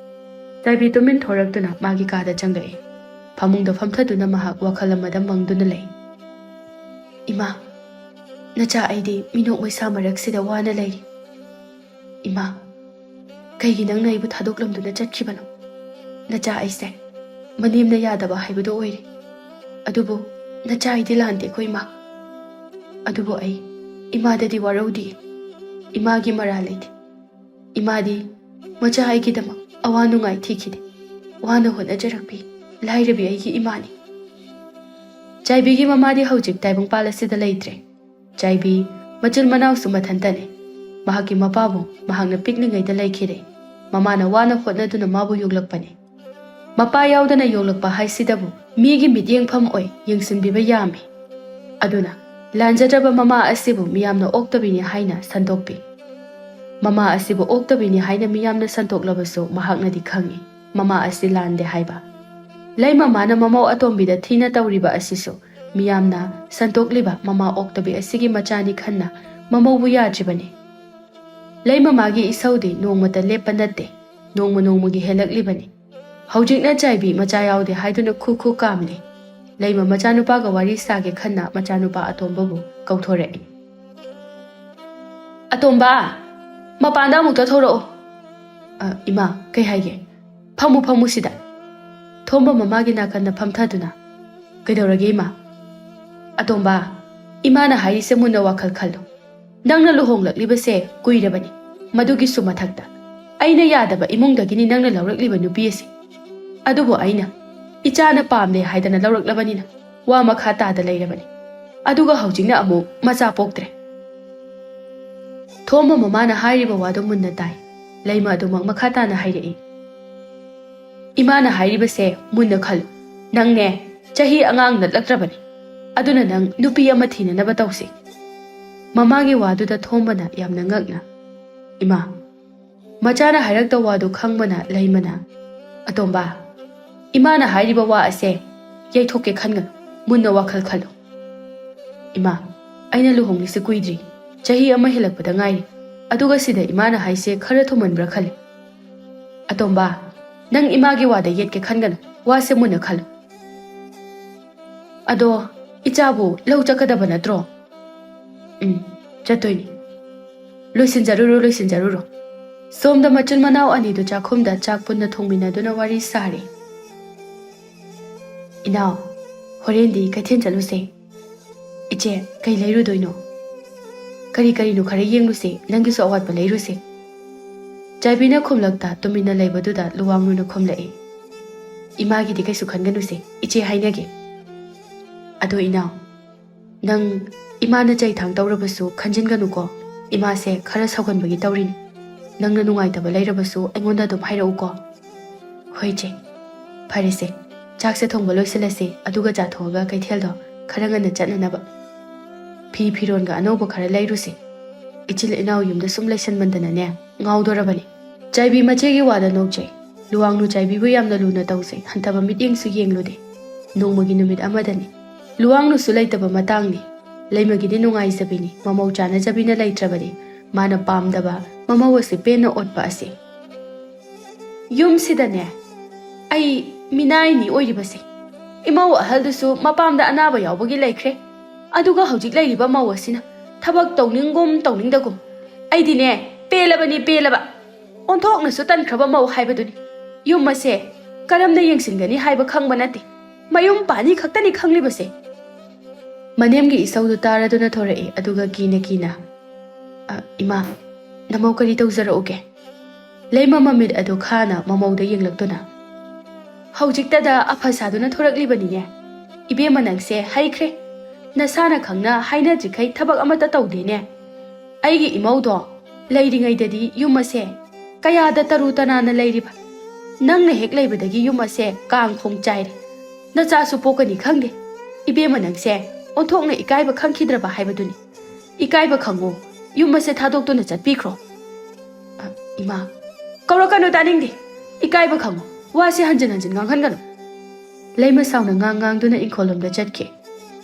ꯆꯥꯏꯕꯤ ꯇꯨꯃꯤꯟ ꯊꯣꯔꯛꯇꯨꯅ ꯃꯥꯒꯤ ꯀꯥꯗ ꯆꯪꯂꯛꯏ꯫ ꯐꯃꯨꯡꯗ ꯐꯝꯊꯗꯨꯅ ꯃꯍꯥꯛ ꯋꯥꯈꯜ ꯑꯃꯗ ꯃꯪꯗꯨꯅ ꯂꯩ꯫ ꯏꯃꯥ, ꯅꯆꯥ ꯑꯩꯗꯤ ꯃꯤꯅꯣꯛ ꯃꯩꯁꯥ ꯃꯔꯛꯁꯤꯗ ꯋꯥꯅ ꯂꯩꯔꯤ꯫ ꯏꯃꯥ, ꯀꯩꯒꯤ ꯅꯪꯅ ꯑꯩꯕꯨ ꯊꯥꯗꯣꯛꯂꯝꯗꯨꯅ ꯆꯠꯈꯤꯕꯅꯣ? ꯅꯆꯥ ꯑꯩꯁꯦ ꯃꯅꯦꯝꯅ ꯌꯥꯗꯕ ꯍꯥꯏꯕꯗꯨ ꯑꯣꯏꯔꯦ꯫ ꯑꯗꯨꯕꯨ ꯅꯆꯥ ꯑꯩꯗꯤ ꯂꯥꯟꯗꯦꯀꯣ ꯏꯃꯥ꯫ ꯑꯗꯨꯕꯨ ꯑꯩ ꯏꯃꯥꯗꯗꯤ ꯋꯥꯔꯧꯗꯤꯌꯦ꯫ ꯏꯃꯥꯒꯤ ꯃꯔꯥꯜ ꯂꯩꯇꯦ꯫ ꯏꯃꯥꯗꯤ ꯃꯆꯥ ꯑꯩꯒꯤꯗꯃꯛ ꯑꯋꯥ ꯅꯨꯡꯉꯥꯏ ꯊꯤꯈꯤꯗꯦ꯫ ꯋꯥꯅ ꯍꯣꯠꯅꯖꯔꯛꯄꯤ ꯂꯥꯏꯔꯕꯤ ꯑꯩꯒꯤ ꯏꯃꯥꯅꯤ꯫ ꯆꯥꯏꯕꯤꯒꯤ ꯃꯃꯥꯗꯤ ꯍꯧꯖꯤꯛ ꯇꯥꯏꯕꯪꯄꯥꯜ ꯑꯁꯤꯗ ꯂꯩꯇ꯭ꯔꯦ꯫ ꯆꯥꯏꯕꯤ ꯃꯆꯤꯟ ꯃꯅꯥꯎꯁꯨ ꯃꯊꯟꯇꯅꯤ꯫ ꯃꯍꯥꯛꯀꯤ ꯃꯄꯥꯕꯨ ꯃꯍꯥꯛꯅ ꯄꯤꯛꯂꯤꯉꯩꯗ ꯂꯩꯈꯤꯔꯦ꯫ ꯃꯃꯥꯅ ꯋꯥꯅ ꯍꯣꯠꯅꯗꯨꯅ ꯃꯥꯕꯨ ꯌꯣꯛꯂꯛꯄꯅꯤ꯫ ꯃꯄꯥ ꯌꯥꯎꯗꯅ ꯌꯣꯛꯂꯛꯄ ꯍꯥꯏꯁꯤꯗꯕꯨ ꯃꯤꯒꯤ ꯃꯤꯠꯌꯦꯡꯐꯝ ꯑꯣꯏ ꯌꯦꯡꯁꯤꯟꯕꯤꯕ ꯌꯥꯝꯃꯤ꯫ ꯑꯗꯨꯅ ꯂꯥꯟꯖꯗ꯭ꯔꯕ ꯃꯃꯥ ꯑꯁꯤꯕꯨ ꯃꯤꯌꯥꯝꯅ ꯑꯣꯛꯇꯕꯤꯅꯤ ꯍꯥꯏꯅ ꯁꯟꯗꯣꯛꯄꯤ꯫ ꯃꯃꯥ ꯑꯁꯤꯕꯨ ꯑꯣꯛꯇꯕꯤꯅꯤ ꯍꯥꯏꯅ ꯃꯤꯌꯥꯝꯅ ꯁꯟꯗꯣꯛꯂꯕꯁꯨ ꯃꯍꯥꯛꯅꯗꯤ ꯈꯪꯏ ꯃꯃꯥ ꯑꯁꯤ ꯂꯥꯟꯗꯦ ꯍꯥꯏꯕ꯫ ꯂꯩꯃꯃꯥꯅ ꯃꯃꯧ ꯑꯇꯣꯝꯕꯤꯗ ꯊꯤꯅ ꯇꯧꯔꯤꯕ ꯑꯁꯤꯁꯨ ꯃꯤꯌꯥꯝꯅ ꯁꯟꯗꯣꯛꯂꯤꯕ ꯃꯃꯥ ꯑꯣꯛꯇꯕꯤ ꯑꯁꯤꯒꯤ ꯃꯆꯥꯅꯤ ꯈꯟꯅ ꯃꯃꯧꯕꯨ ꯌꯥꯗ꯭ꯔꯤꯕꯅꯤ꯫ ꯂꯩꯃꯃꯥꯒꯤ ꯏꯁꯧꯗꯤ ꯅꯣꯡꯃꯇ ꯂꯦꯞꯄ ꯅꯠꯇꯦ, ꯅꯣꯡꯃ ꯅꯣꯡꯃꯒꯤ ꯍꯦꯜꯂꯛꯂꯤꯕꯅꯤ꯫ ꯍꯧꯖꯤꯛꯅ ꯆꯥꯏꯕꯤ ꯃꯆꯥ ꯌꯥꯎꯗꯦ ꯍꯥꯏꯗꯨꯅ ꯈꯨ ꯈꯨ ꯀꯥꯝꯂꯤ꯫ ꯂꯩꯃ ꯃꯆꯥꯅꯨꯄꯥꯒ ꯋꯥꯔꯤ ꯁꯥꯒꯦ ꯈꯟꯅ ꯃꯆꯥꯅꯨꯄꯥ ꯑꯇꯣꯝꯕꯕꯨ ꯀꯧꯊꯣꯔꯛꯏ꯫ "ꯑꯇꯣꯝꯕ, ꯃꯄꯥꯟꯗ ꯑꯃꯨꯛꯇ ꯊꯣꯔꯛꯑꯣ꯫" "ꯑ, ꯏꯃꯥ, ꯀꯩ ꯍꯥꯏꯒꯦ?" "ꯐꯝꯃꯨ, ꯐꯝꯃꯨ ꯁꯤꯗ꯫" ꯊꯣꯝꯕ ꯃꯃꯥꯒꯤ ꯅꯥꯀꯟꯗ ꯐꯝꯊꯗꯨꯅ, "ꯀꯩꯗꯧꯔꯒꯦ ꯏꯃꯥ?" "ꯑꯇꯣꯝꯕ, ꯏꯃꯥꯅ ꯍꯥꯏꯔꯤꯁꯦ ꯃꯨꯟꯅ ꯋꯥꯈꯜ ꯈꯜꯂꯨ꯫ ꯅꯪꯅ ꯂꯨꯍꯣꯡꯂꯛꯂꯤꯕꯁꯦ ꯀꯨꯏꯔꯕꯅꯤ꯫ ꯃꯗꯨꯒꯤꯁꯨ ꯃꯊꯛꯇ ꯑꯩꯅ ꯌꯥꯗꯕ ꯏꯃꯨꯡꯗꯒꯤꯅꯤ ꯅꯪꯅ ꯂꯧꯔꯛꯂꯤꯕ ꯅꯨꯄꯤ ꯑꯁꯤ꯫ ꯑꯗꯨꯕꯨ ꯑꯩꯅ" ꯏꯆꯥꯅ ꯄꯥꯝꯗꯦ ꯍꯥꯏꯗꯅ ꯂꯧꯔꯛꯂꯕꯅꯤꯅ ꯋꯥ ꯃꯈꯥ ꯇꯥꯗ ꯂꯩꯔꯕꯅꯤ꯫ ꯑꯗꯨꯒ ꯍꯧꯖꯤꯛꯅ ꯑꯃꯨꯛ ꯃꯆꯥ ꯄꯣꯛꯇ꯭ꯔꯦ꯫ ꯊꯣꯝꯕ ꯃꯃꯥꯅ ꯍꯥꯏꯔꯤꯕ ꯋꯥꯗꯨ ꯃꯨꯟꯅ ꯇꯥꯏ꯫ ꯂꯩꯃ ꯑꯗꯨꯃꯛ ꯃꯈꯥ ꯇꯥꯅ ꯍꯥꯏꯔꯛꯏ, "ꯏꯃꯥꯅ ꯍꯥꯏꯔꯤꯕꯁꯦ ꯃꯨꯟꯅ ꯈꯜꯂꯨ꯫ ꯅꯪꯅꯦ, ꯆꯍꯤ ꯑꯉꯥꯡ ꯅꯠꯂꯛꯇ꯭ꯔꯕꯅꯤ꯫ ꯑꯗꯨꯅ ꯅꯪ ꯅꯨꯄꯤ ꯑꯃ ꯊꯤꯅꯅꯕ ꯇꯧꯁꯤ꯫" ꯃꯃꯥꯒꯤ ꯋꯥꯗꯨꯗ ꯊꯣꯝꯕꯅ ꯌꯥꯝꯅ ꯉꯛꯅ, "ꯏꯃꯥ, ꯃꯆꯥꯅ ꯍꯥꯏꯔꯛꯇ ꯋꯥꯗꯨ ꯈꯪꯕꯅ ꯂꯩꯃꯅ, "ꯑꯇꯣꯝꯕ, ꯏꯃꯥꯅ ꯍꯥꯏꯔꯤꯕ ꯋꯥ ꯑꯁꯦ ꯌꯩꯊꯣꯛꯀꯦ ꯈꯟꯒꯅꯨ, ꯃꯨꯟꯅ ꯋꯥꯈꯜ ꯈꯜꯂꯨ꯫" "ꯏꯃꯥ, ꯑꯩꯅ ꯂꯨꯍꯣꯡꯂꯤꯁꯤ ꯀꯨꯏꯗ꯭ꯔꯤ, ꯆꯍꯤ ꯑꯃ ꯍꯦꯜꯂꯛꯄꯗ ꯉꯥꯏꯔꯤ꯫ ꯑꯗꯨꯒ ꯁꯤꯗ ꯏꯃꯥꯅ ꯍꯥꯏꯁꯦ ꯈꯔ ꯊꯨꯃꯟꯕ꯭ꯔꯥ ꯈꯜꯂꯤ꯫" "ꯑꯇꯣꯝꯕ, ꯅꯪ ꯏꯃꯥꯒꯤ ꯋꯥꯗ ꯌꯦꯠꯀꯦ ꯈꯟꯒꯅꯨ, ꯋꯥꯁꯦ ꯃꯨꯟꯅ ꯈꯜꯂꯨ꯫" "ꯑꯗꯣ, ꯏꯆꯥꯕꯨ ꯂꯧ ꯆꯠꯀꯗꯕ ꯅꯠꯇ꯭ꯔꯣ?" "ꯎꯝ, ꯆꯠꯇꯣꯏꯅꯤ꯫" "ꯂꯣꯏꯁꯤꯟꯖꯔꯨꯔꯣ, ꯂꯣꯏꯁꯤꯟꯖꯔꯨꯔꯣ꯫" ꯁꯣꯝꯗ ꯃꯆꯤꯟ ꯃꯅꯥꯎ ꯑꯅꯤꯗꯨ ꯆꯥꯛꯈꯨꯝꯗ ꯆꯥꯛ ꯄꯨꯟꯅ ꯊꯣꯡꯃꯤꯟꯅꯗꯨꯅ ꯋꯥꯔꯤ ꯁꯥꯔꯤ꯫ "ꯏꯅꯥꯎ, ꯍꯣꯔꯦꯟꯗꯤ ꯀꯩꯊꯦꯜ ꯆꯠꯂꯨꯁꯦ꯫" "ꯏꯆꯦ, ꯀꯩ ꯂꯩꯔꯨꯗꯣꯏꯅꯣ?" "ꯀꯔꯤ ꯀꯔꯤꯅꯣ ꯈꯔ ꯌꯦꯡꯂꯨꯁꯦ, ꯅꯪꯒꯤꯁꯨ ꯑꯋꯥꯠꯄ ꯂꯩꯔꯨꯁꯦ꯫" ꯆꯥꯏꯕꯤꯅ ꯈꯨꯝꯂꯛꯇ ꯇꯨꯃꯤꯟꯅ ꯂꯩꯕꯗꯨꯗ ꯂꯨꯋꯥꯡꯂꯨꯅ ꯈꯨꯝꯂꯛꯏ, "ꯏꯃꯥꯒꯤꯗꯤ ꯀꯩꯁꯨ ꯈꯟꯒꯅꯨꯁꯦ, ꯏꯆꯦ ꯍꯥꯏꯅꯒꯦ꯫ ꯑꯗꯣ ꯏꯅꯥꯎ, ꯅꯪ ꯏꯃꯥꯅ ꯆꯩ ꯊꯥꯡ ꯇꯧꯔꯕꯁꯨ ꯈꯟꯖꯤꯟꯒꯅꯨꯀꯣ꯫ ꯏꯃꯥꯁꯦ ꯈꯔ ꯁꯥꯎꯒꯟꯕꯒꯤ ꯇꯧꯔꯤꯅꯤ꯫ ꯅꯪꯅ ꯅꯨꯡꯉꯥꯏꯇꯕ ꯂꯩꯔꯕꯁꯨ ꯑꯩꯉꯣꯟꯗ ꯑꯗꯨꯝ ꯍꯥꯏꯔꯛꯎꯀꯣ꯫" "ꯍꯣꯏ ꯏꯆꯦ꯫ ꯐꯔꯦꯁꯦ, ꯆꯥꯛꯁꯦ ꯊꯣꯡꯕ ꯂꯣꯏꯁꯤꯜꯂꯁꯦ, ꯑꯗꯨꯒ ꯆꯥꯊꯣꯛꯑꯒ ꯀꯩꯊꯦꯜꯗꯣ ꯈꯔ ꯉꯟꯅ ꯆꯠꯅꯅꯕ꯫ ꯐꯤ ꯐꯤꯔꯣꯟꯒ ꯑꯅꯧꯕ ꯈꯔ ꯂꯩꯔꯨꯁꯦ꯫ ꯏꯆꯤꯜ ꯏꯅꯥꯎ ꯌꯨꯝꯗ ꯁꯨꯝ ꯂꯩꯁꯟꯃꯟꯗꯅꯅꯦ, ꯉꯥꯎꯗꯣꯔꯕꯅꯤ꯫" ꯆꯥꯏꯕꯤ ꯃꯆꯦꯒꯤ ꯋꯥꯗ ꯅꯣꯛꯆꯩ꯫ ꯂꯨꯋꯥꯡꯅꯨ ꯆꯥꯏꯕꯤꯕꯨ ꯌꯥꯝꯅ ꯂꯨꯅ ꯇꯧꯖꯩ, ꯍꯟꯊꯕ ꯃꯤꯠꯌꯦꯡꯁꯨ ꯌꯦꯡꯂꯨꯗꯦ꯫ ꯅꯣꯡꯃꯒꯤ ꯅꯨꯃꯤꯠ ꯑꯃꯗꯅꯤ꯫ ꯂꯨꯋꯥꯡꯅꯨꯁꯨ ꯂꯩꯇꯕ ꯃꯇꯥꯡꯅꯤ꯫ ꯂꯩꯃꯒꯤꯗꯤ ꯅꯨꯡꯉꯥꯏꯖꯕꯤꯅꯤ, ꯃꯃꯧ ꯆꯥꯅꯖꯕꯤꯅ ꯂꯩꯇ꯭ꯔꯕꯗꯤ꯫ ꯃꯥꯅ ꯄꯥꯝꯗꯕ ꯃꯃꯧ ꯑꯁꯤ ꯄꯦꯟꯅ ꯑꯣꯠꯄ ꯑꯁꯤ꯫ ꯌꯨꯝꯁꯤꯗꯅꯦ, ꯑꯩ ꯃꯤꯅꯥꯏꯅꯤ ꯑꯣꯏꯔꯤꯕꯁꯦ꯫ ꯏꯃꯧ ꯑꯍꯜꯗꯨꯁꯨ ꯃꯄꯥꯝꯗ ꯑꯅꯥꯕ ꯌꯥꯎꯕꯒꯤ ꯂꯩꯈ꯭ꯔꯦ꯫ ꯑꯗꯨꯒ ꯍꯧꯖꯤꯛ ꯂꯩꯔꯤꯕ ꯃꯧ ꯑꯁꯤꯅ ꯊꯕꯛ ꯇꯧꯅꯤꯡꯒꯨꯝ ꯇꯧꯅꯤꯡꯗꯒꯨꯝ꯫ ꯑꯩꯗꯤꯅꯦ, ꯄꯦꯜꯂꯕꯅꯤ, ꯄꯦꯜꯂꯕ꯫ ꯑꯣꯟꯊꯣꯛꯅꯁꯨ ꯇꯟꯈ꯭ꯔꯕ ꯃꯧ ꯍꯥꯏꯕꯗꯨꯅꯤ꯫ ꯌꯨꯝ ꯑꯁꯦ ꯀꯔꯝꯅ ꯌꯦꯡꯁꯤꯟꯒꯅꯤ ꯍꯥꯏꯕ ꯈꯪꯕ ꯅꯠꯇꯦ꯫ ꯃꯌꯨꯝ ꯄꯥꯅꯤ ꯈꯛꯇꯅꯤ ꯈꯪꯂꯤꯕꯁꯦ꯫ ꯃꯅꯦꯝꯒꯤ ꯏꯁꯧꯗꯨ ꯇꯥꯔꯗꯨꯅ ꯊꯣꯔꯛꯏ, ꯑꯗꯨꯒ ꯀꯤꯅ ꯀꯤꯅ, "ꯑ, ꯏꯃꯥ, ꯅꯃꯧ ꯀꯔꯤ ꯇꯧꯖꯔꯛꯎꯒꯦ?" ꯂꯩꯃ ꯃꯃꯤꯠ ꯑꯗꯨ ꯈꯥꯅ ꯃꯃꯧꯗ ꯌꯦꯡꯂꯛꯇꯨꯅ, ꯍꯧꯖꯤꯛꯇꯗ ꯑꯐ ꯁꯥꯗꯨꯅ ꯊꯣꯔꯛꯂꯤꯕꯅꯤꯅꯦ꯫ ꯏꯕꯦꯝꯃ, ꯅꯪꯁꯦ ꯍꯩꯈ꯭ꯔꯦ꯫ ꯅꯁꯥꯅ ꯈꯪꯅ ꯍꯥꯏꯅꯗ꯭ꯔꯤꯈꯩ ꯊꯕꯛ ꯑꯃꯠꯇ ꯇꯧꯗꯦꯅꯦ꯫ ꯑꯩꯒꯤ ꯏꯃꯧꯗꯣ ꯂꯩꯔꯤꯉꯩꯗꯗꯤ ꯌꯨꯝ ꯑꯁꯦ ꯀꯌꯥꯗ ꯇꯔꯨ ꯇꯅꯥꯟꯅ ꯂꯩꯔꯤꯕ꯫ ꯅꯪꯅ ꯍꯦꯛ ꯂꯩꯕꯗꯒꯤ ꯌꯨꯝ ꯑꯁꯦ ꯀꯥꯡ ꯈꯣꯡ ꯆꯥꯏꯔꯦ꯫ ꯅꯆꯥꯁꯨ ꯄꯣꯛꯀꯅꯤ ꯈꯪꯗꯦ꯫ ꯏꯕꯦꯝꯃ, ꯅꯪꯁꯦ ꯑꯣꯟꯊꯣꯛꯅ ꯏꯀꯥꯏꯕ ꯈꯪꯈꯤꯗ꯭ꯔꯕ ꯍꯥꯏꯕꯗꯨꯅꯤ꯫ ꯏꯀꯥꯏꯕ ꯈꯪꯉꯨ꯫ ꯌꯨꯝ ꯑꯁꯦ ꯊꯥꯗꯣꯛꯇꯨꯅ ꯆꯠꯄꯤꯈ꯭ꯔꯣ꯫ ꯑ, ꯏꯃꯥ, ꯀꯧꯔꯛꯀꯅꯨ, ꯇꯥꯅꯤꯡꯗꯦ꯫ ꯏꯀꯥꯏꯕ ꯈꯪꯉꯨ꯫ ꯋꯥꯁꯦ ꯍꯟꯖꯤꯟ ꯍꯟꯖꯤꯟ ꯉꯥꯡꯍꯟꯒꯅꯨ꯫ ꯂꯩꯃ ꯁꯥꯎꯅ ꯉꯥꯡ ꯉꯥꯡꯗꯨꯅ ꯏꯪꯈꯣꯜꯂꯣꯝꯗ ꯆꯠꯈꯤ꯫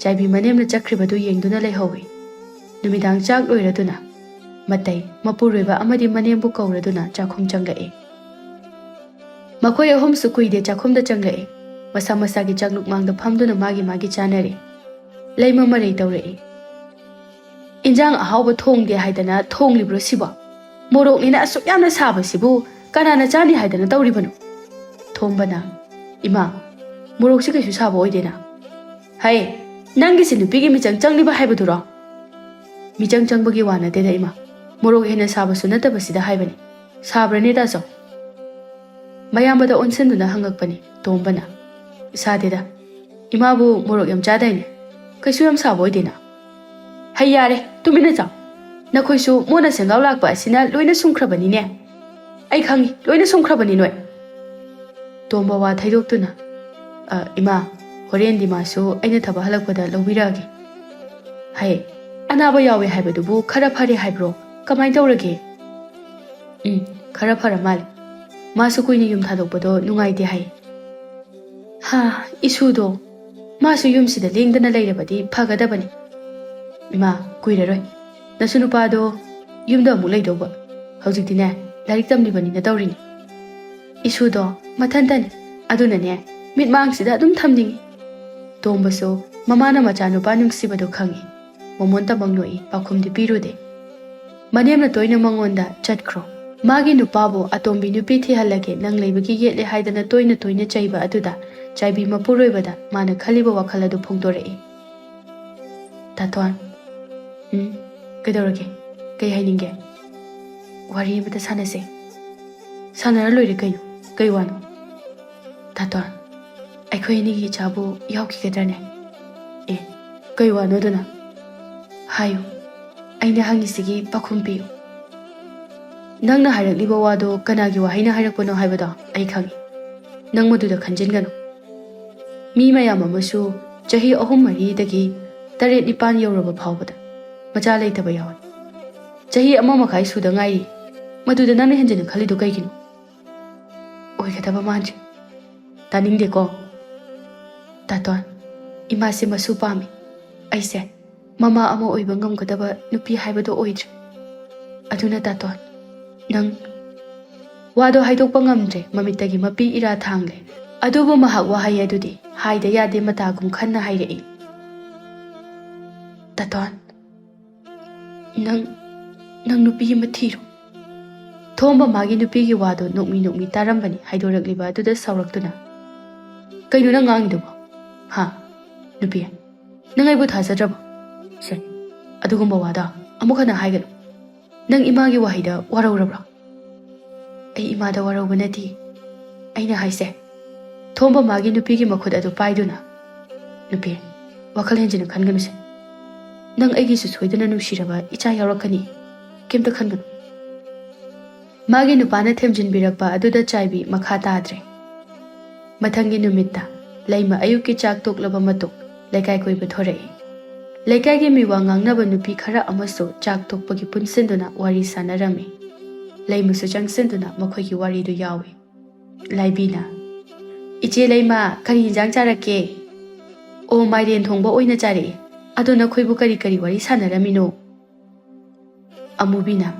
ꯆꯥꯏꯕꯤ ꯃꯅꯦꯝꯅ ꯆꯠꯈ꯭ꯔꯤꯕꯗꯨ ꯌꯦꯡꯗꯨꯅ ꯂꯩꯍꯧꯏ꯫ ꯅꯨꯃꯤꯗꯥꯡ ꯆꯥꯛ ꯂꯣꯏꯔꯗꯨꯅ ꯃꯇꯩ, ꯃꯄꯨꯔꯣꯏꯕ ꯑꯃꯗꯤ ꯃꯅꯦꯝꯕꯨ ꯀꯧꯔꯗꯨꯅ ꯆꯥꯛꯈꯨꯝ ꯆꯪꯂꯛꯏ꯫ ꯃꯈꯣꯏ ꯑꯍꯨꯝꯁꯨ ꯀꯨꯏꯗꯦ ꯆꯥꯛꯈꯨꯝꯗ ꯆꯪꯂꯛꯏ꯫ ꯃꯁꯥ ꯃꯁꯥꯒꯤ ꯆꯥꯛꯂꯨꯛ ꯃꯥꯡꯗ ꯐꯝꯗꯨꯅ ꯃꯥꯒꯤ ꯃꯥꯒꯤ ꯆꯥꯅꯔꯤ꯫ ꯂꯩꯃ ꯃꯔꯩ ꯇꯧꯔꯛꯏ꯫ "ꯏꯟꯖꯥꯡ ꯑꯍꯥꯎꯕ ꯊꯣꯡꯗꯦ ꯍꯥꯏꯗꯅ ꯊꯣꯡꯂꯤꯕ꯭ꯔꯣ ꯁꯤꯕꯣ? ꯃꯣꯔꯣꯛꯅꯤꯅ ꯑꯁꯨꯛ ꯌꯥꯝꯅ ꯁꯥꯕꯁꯤꯕꯨ ꯀꯅꯥꯅ ꯆꯥꯅꯤ ꯍꯥꯏꯗꯅ ꯇꯧꯔꯤꯕꯅꯣ?" ꯊꯣꯝꯕꯅ, "ꯏꯃꯥ, ꯃꯣꯔꯣꯛꯁꯤ ꯀꯩꯁꯨ ꯁꯥꯕ ꯑꯣꯏꯗꯦꯅ꯫" "ꯍꯩ, ꯅꯪꯒꯤꯁꯤ ꯅꯨꯄꯤꯒꯤ ꯃꯤꯆꯪ ꯆꯪꯂꯤꯕ ꯍꯥꯏꯕꯗꯨꯔꯣ?" "ꯃꯤꯆꯪ ꯆꯪꯕꯒꯤ ꯋꯥ ꯅꯠꯇꯦꯗ ꯏꯃꯥ, ꯃꯣꯔꯣꯛ ꯍꯦꯟꯅ ꯁꯥꯕꯁꯨ ꯅꯠꯇꯕꯁꯤꯗ ꯍꯥꯏꯕꯅꯤ꯫ ꯁꯥꯕ꯭ꯔꯅꯦ ꯇꯥꯆꯧ?" ꯃꯌꯥꯝꯕꯗ ꯑꯣꯟꯁꯤꯟꯗꯨꯅ ꯍꯪꯉꯛꯄꯅꯤ ꯇꯣꯝꯕꯅ꯫ "ꯁꯥꯗꯦꯗ꯫ ꯏꯃꯥꯕꯨ ꯃꯣꯔꯣꯛ ꯌꯥꯝ ꯆꯥꯗꯥꯏꯅꯦ? ꯀꯩꯁꯨ ꯌꯥꯝ ꯁꯥꯕ ꯑꯣꯏꯗꯦꯅ꯫" "ꯍꯩ, ꯌꯥꯔꯦ, ꯇꯨꯃꯤꯟꯅ ꯆꯥꯎ꯫ ꯅꯈꯣꯏꯁꯨ ꯃꯣꯟꯅ ꯁꯦꯡꯒꯥꯎ ꯂꯥꯛꯄ ꯑꯁꯤꯅ ꯂꯣꯏꯅ ꯁꯨꯝꯈ꯭ꯔꯕꯅꯤꯅꯦ꯫ ꯑꯩ ꯈꯪꯉꯤ, ꯂꯣꯏꯅ ꯁꯨꯝꯈ꯭ꯔꯕꯅꯤ ꯅꯣꯏ꯫" ꯇꯣꯝꯕ ꯋꯥ ꯊꯩꯗꯣꯛꯇꯨꯅ, "ꯑ, ꯏꯃꯥ, ꯍꯣꯔꯦꯟꯗꯤ ꯃꯥꯁꯨ ꯑꯩꯅ ꯊꯕꯛ ꯍꯜꯂꯛꯄꯗ ꯂꯧꯕꯤꯔꯛꯑꯒꯦ꯫ ꯍꯩ, ꯑꯅꯥꯕ ꯌꯥꯎꯋꯦ ꯍꯥꯏꯕꯗꯨꯕꯨ ꯈꯔ ꯐꯔꯦ ꯍꯥꯏꯕ꯭ꯔꯣ? ꯀꯃꯥꯏꯅ ꯇꯧꯔꯒꯦ?" "ꯎꯝ, ꯈꯔ ꯐꯔ ꯃꯥꯜꯂꯦ꯫ ꯃꯥꯁꯨ ꯀꯨꯏꯅ ꯌꯨꯝ ꯊꯥꯗꯣꯛꯄꯗꯣ ꯅꯨꯡꯉꯥꯏꯇꯦ ꯍꯥꯏ꯫" "ꯍꯥ, ꯏꯁꯨꯗꯣ, ꯃꯥꯁꯨ ꯌꯨꯝꯁꯤꯗ ꯂꯦꯡꯗꯅ ꯂꯩꯔꯕꯗꯤ ꯐꯒꯗꯕꯅꯤ꯫" "ꯏꯃꯥ, ꯀꯨꯏꯔꯔꯣꯏ꯫ ꯅꯁꯨ ꯅꯨꯄꯥꯗꯣ ꯌꯨꯝꯗ ꯑꯃꯨꯛ ꯂꯩꯗꯧꯕ꯫ ꯍꯧꯖꯤꯛꯇꯤꯅꯦ, ꯂꯥꯏꯔꯤꯛ ꯇꯝꯂꯤꯕꯅꯤꯅ ꯇꯧꯔꯤꯅꯤ꯫ ꯏꯁꯨꯗꯣ ꯃꯊꯟꯇꯅꯤ꯫ ꯑꯗꯨꯅꯅꯦ, ꯃꯤꯠꯃꯥꯡꯁꯤꯗ ꯑꯗꯨꯝ ꯊꯝꯅꯤꯡꯏ꯫" ꯇꯣꯝꯕꯁꯨ ꯃꯃꯥꯅ ꯃꯆꯥꯅꯨꯄꯥ ꯅꯨꯡꯁꯤꯕꯗꯣ ꯈꯪꯏ꯫ ꯃꯃꯣꯟ ꯇꯝꯕꯪ ꯅꯣꯛꯏ, ꯄꯥꯎꯈꯨꯝꯗꯤ ꯄꯤꯔꯨꯗꯦ꯫ ꯃꯅꯦꯝꯅ ꯇꯣꯏꯅ ꯃꯉꯣꯟꯗ, "ꯆꯠꯈ꯭ꯔꯣ꯫ ꯃꯥꯒꯤ ꯅꯨꯄꯥꯕꯨ ꯑꯇꯣꯝꯕꯤ ꯅꯨꯄꯤ ꯊꯤꯍꯜꯂꯒꯦ, ꯅꯪ ꯂꯩꯕꯒꯤ ꯌꯦꯠꯂꯦ" ꯍꯥꯏꯗꯅ ꯇꯣꯏꯅ ꯇꯣꯏꯅ ꯆꯩꯕ ꯑꯗꯨꯗ ꯆꯥꯏꯕꯤ ꯃꯄꯨꯔꯣꯏꯕꯗ ꯃꯥꯅ ꯈꯜꯂꯤꯕ ꯋꯥꯈꯜ ꯑꯗꯨ ꯐꯣꯡꯗꯣꯔꯛꯏ꯫ "ꯇꯥꯇꯣꯟ꯫" "ꯎꯝ? ꯀꯩꯗꯧꯔꯒꯦ? ꯀꯩ ꯍꯥꯏꯅꯤꯡꯒꯦ?" "ꯋꯥꯔꯤ ꯑꯃꯇ ꯁꯥꯟꯅꯁꯦ꯫" "ꯁꯥꯟꯅꯔ ꯂꯣꯏꯔꯦ ꯀꯩꯅꯣ꯫ ꯀꯩ ꯋꯥꯅꯣ?" ꯇꯥꯇꯣꯟ, ꯑꯩꯈꯣꯏ ꯑꯅꯤꯒꯤ ꯏꯆꯥꯕꯨ ꯌꯥꯎꯈꯤꯒꯗ꯭ꯔꯅꯦ? ꯑꯦ, ꯀꯩ ꯋꯥꯅꯣꯗꯨꯅ? ꯍꯥꯏꯌꯨ, ꯑꯩꯅ ꯍꯪꯉꯤꯁꯤꯒꯤ ꯄꯥꯎꯈꯨꯝ ꯄꯤꯌꯨ꯫ ꯅꯪꯅ ꯍꯥꯏꯔꯛꯂꯤꯕ ꯋꯥꯗꯣ ꯀꯅꯥꯒꯤ ꯋꯥꯍꯩꯅ ꯍꯥꯏꯔꯛꯄꯅꯣ ꯍꯥꯏꯕꯗꯣ ꯑꯩ ꯈꯪꯏ꯫ ꯅꯪ ꯃꯗꯨꯗ ꯈꯟꯖꯤꯟꯒꯅꯨ꯫ ꯃꯤ ꯃꯌꯥꯝ ꯑꯃꯁꯨ ꯆꯍꯤ ꯑꯍꯨꯝ ꯃꯔꯤꯗꯒꯤ ꯇꯔꯦꯠ ꯅꯤꯄꯥꯟ ꯌꯧꯔꯕ ꯐꯥꯎꯕꯗ ꯃꯆꯥ ꯂꯩꯇꯕ ꯌꯥꯎꯏ꯫ ꯆꯍꯤ ꯑꯃ ꯃꯈꯥꯏ ꯁꯨꯗ ꯉꯥꯏꯔꯤ, ꯃꯗꯨꯗ ꯅꯪꯅ ꯍꯦꯟꯖꯤꯟꯅ ꯈꯜꯂꯤꯗꯨ ꯀꯩꯒꯤꯅꯣ? ꯑꯣꯏꯒꯗꯕ ꯃꯥꯟꯗ꯭ꯔꯦ꯫ ꯇꯥꯅꯤꯡꯗꯦꯀꯣ꯫ ꯇꯥꯇꯣꯟ, ꯏꯃꯥꯁꯦ ꯃꯁꯨ ꯄꯥꯝꯃꯤ꯫ ꯑꯩꯁꯦ ꯃꯃꯥ ꯑꯃ ꯑꯣꯏꯕ ꯉꯝꯒꯗꯕ ꯅꯨꯄꯤ ꯍꯥꯏꯕꯗꯣ ꯑꯣꯏꯗ꯭ꯔꯦ꯫ ꯑꯗꯨꯅ ꯇꯥꯇꯣꯟ, ꯅꯪ ꯋꯥꯗꯣ ꯍꯥꯏꯗꯣꯛꯄ ꯉꯝꯗ꯭ꯔꯦ, ꯃꯃꯤꯠꯇꯒꯤ ꯃꯄꯤ ꯏꯔꯥ ꯊꯥꯡꯂꯦ꯫ ꯑꯗꯨꯕꯨ ꯃꯍꯥꯛ ꯋꯥꯍꯩ ꯑꯗꯨꯗꯤ ꯍꯥꯏꯗ ꯌꯥꯗꯦ ꯃꯇꯥꯒꯨꯝ ꯈꯟꯅ ꯍꯥꯏꯔꯛꯏ꯫ ꯇꯥꯇꯣꯟ, ꯅꯪ, ꯅꯪ ꯅꯨꯄꯤ ꯑꯃ ꯊꯤꯔꯣ꯫ ꯊꯣꯝꯕ ꯃꯥꯒꯤ ꯅꯨꯄꯤꯒꯤ ꯋꯥꯗꯣ ꯅꯣꯛꯃꯤ ꯅꯣꯛꯃꯤ ꯇꯥꯔꯝꯕꯅꯤ ꯍꯥꯏꯗꯣꯔꯛꯂꯤꯕ ꯑꯗꯨꯗ ꯁꯥꯎꯔꯛꯇꯨꯅ, "ꯀꯩꯅꯣ ꯅꯪ ꯉꯥꯡꯉꯤꯗꯨꯕꯣ? ꯍꯥ? ꯅꯨꯄꯤ, ꯅꯪ ꯑꯩꯕꯨ ꯊꯥꯖꯗ꯭ꯔꯕꯣ? ꯁꯦ, ꯑꯗꯨꯒꯨꯝꯕ ꯋꯥꯗꯣ ꯑꯃꯨꯛ ꯍꯟꯅ ꯍꯥꯏꯒꯅꯨ꯫ ꯅꯪ ꯏꯃꯥꯒꯤ ꯋꯥꯍꯩꯗ ꯋꯥꯔꯧꯔꯕ꯭ꯔꯣ?" "ꯑꯩ ꯏꯃꯥꯗ ꯋꯥꯔꯧꯕ ꯅꯠꯇꯦ꯫ ꯑꯩꯅ ꯍꯥꯏꯁꯦ, ꯊꯣꯝꯕ ꯃꯥꯒꯤ ꯅꯨꯄꯤꯒꯤ ꯃꯈꯨꯠ ꯑꯗꯨ ꯄꯥꯏꯗꯨꯅ, ꯅꯨꯄꯤ, ꯋꯥꯈꯜ ꯍꯦꯟꯖꯤꯟꯅ ꯈꯟꯒꯅꯨꯁꯦ꯫ ꯅꯪ ꯑꯩꯒꯤꯁꯨ ꯁꯣꯏꯗꯅ ꯅꯨꯡꯁꯤꯔꯕ ꯏꯆꯥ ꯌꯥꯎꯔꯛꯀꯅꯤ꯫ ꯀꯩꯝꯇ ꯈꯟꯒꯅꯨ꯫" ꯃꯥꯒꯤ ꯅꯨꯄꯥꯅ ꯊꯦꯝꯖꯤꯟꯕꯤꯔꯛꯄ ꯑꯗꯨꯗ ꯆꯥꯏꯕꯤ ꯃꯈꯥ ꯇꯥꯗ꯭ꯔꯦ꯫ ꯃꯊꯪꯒꯤ ꯅꯨꯃꯤꯠꯇ ꯂꯩꯃ ꯑꯌꯨꯛꯀꯤ ꯆꯥꯛ ꯇꯣꯛꯂꯕ ꯃꯇꯨꯡ ꯂꯩꯀꯥꯏ ꯀꯣꯏꯕ ꯊꯣꯔꯛꯏ꯫ ꯂꯩꯀꯥꯏꯒꯤ ꯃꯤꯋꯥ ꯉꯥꯡꯅꯕ ꯅꯨꯄꯤ ꯈꯔ ꯑꯃꯁꯨ ꯆꯥꯛ ꯇꯣꯛꯄꯒꯤ ꯄꯨꯟꯁꯤꯟꯗꯨꯅ ꯋꯥꯔꯤ ꯁꯥꯟꯅꯔꯝꯃꯤ꯫ ꯂꯩꯃꯁꯨ ꯆꯪꯁꯤꯟꯗꯨꯅ ꯃꯈꯣꯏꯒꯤ ꯋꯥꯔꯤꯗꯨ ꯌꯥꯎꯏ꯫ ꯂꯥꯏꯕꯤꯅ, "ꯏꯆꯦ ꯂꯩꯃ, ꯀꯔꯤ ꯏꯟꯖꯥꯡ ꯆꯥꯔꯛꯀꯦ?" "ꯑꯣ, ꯃꯥꯏꯔꯦꯟ ꯊꯣꯡꯕ ꯑꯣꯏꯅ ꯆꯥꯔꯛꯑꯦ꯫ ꯑꯗꯣ ꯅꯈꯣꯏꯕꯨ ꯀꯔꯤ ꯀꯔꯤ ꯋꯥꯔꯤ ꯁꯥꯟꯅꯔꯝꯃꯤꯅꯣ?" ꯑꯃꯨꯕꯤꯅ,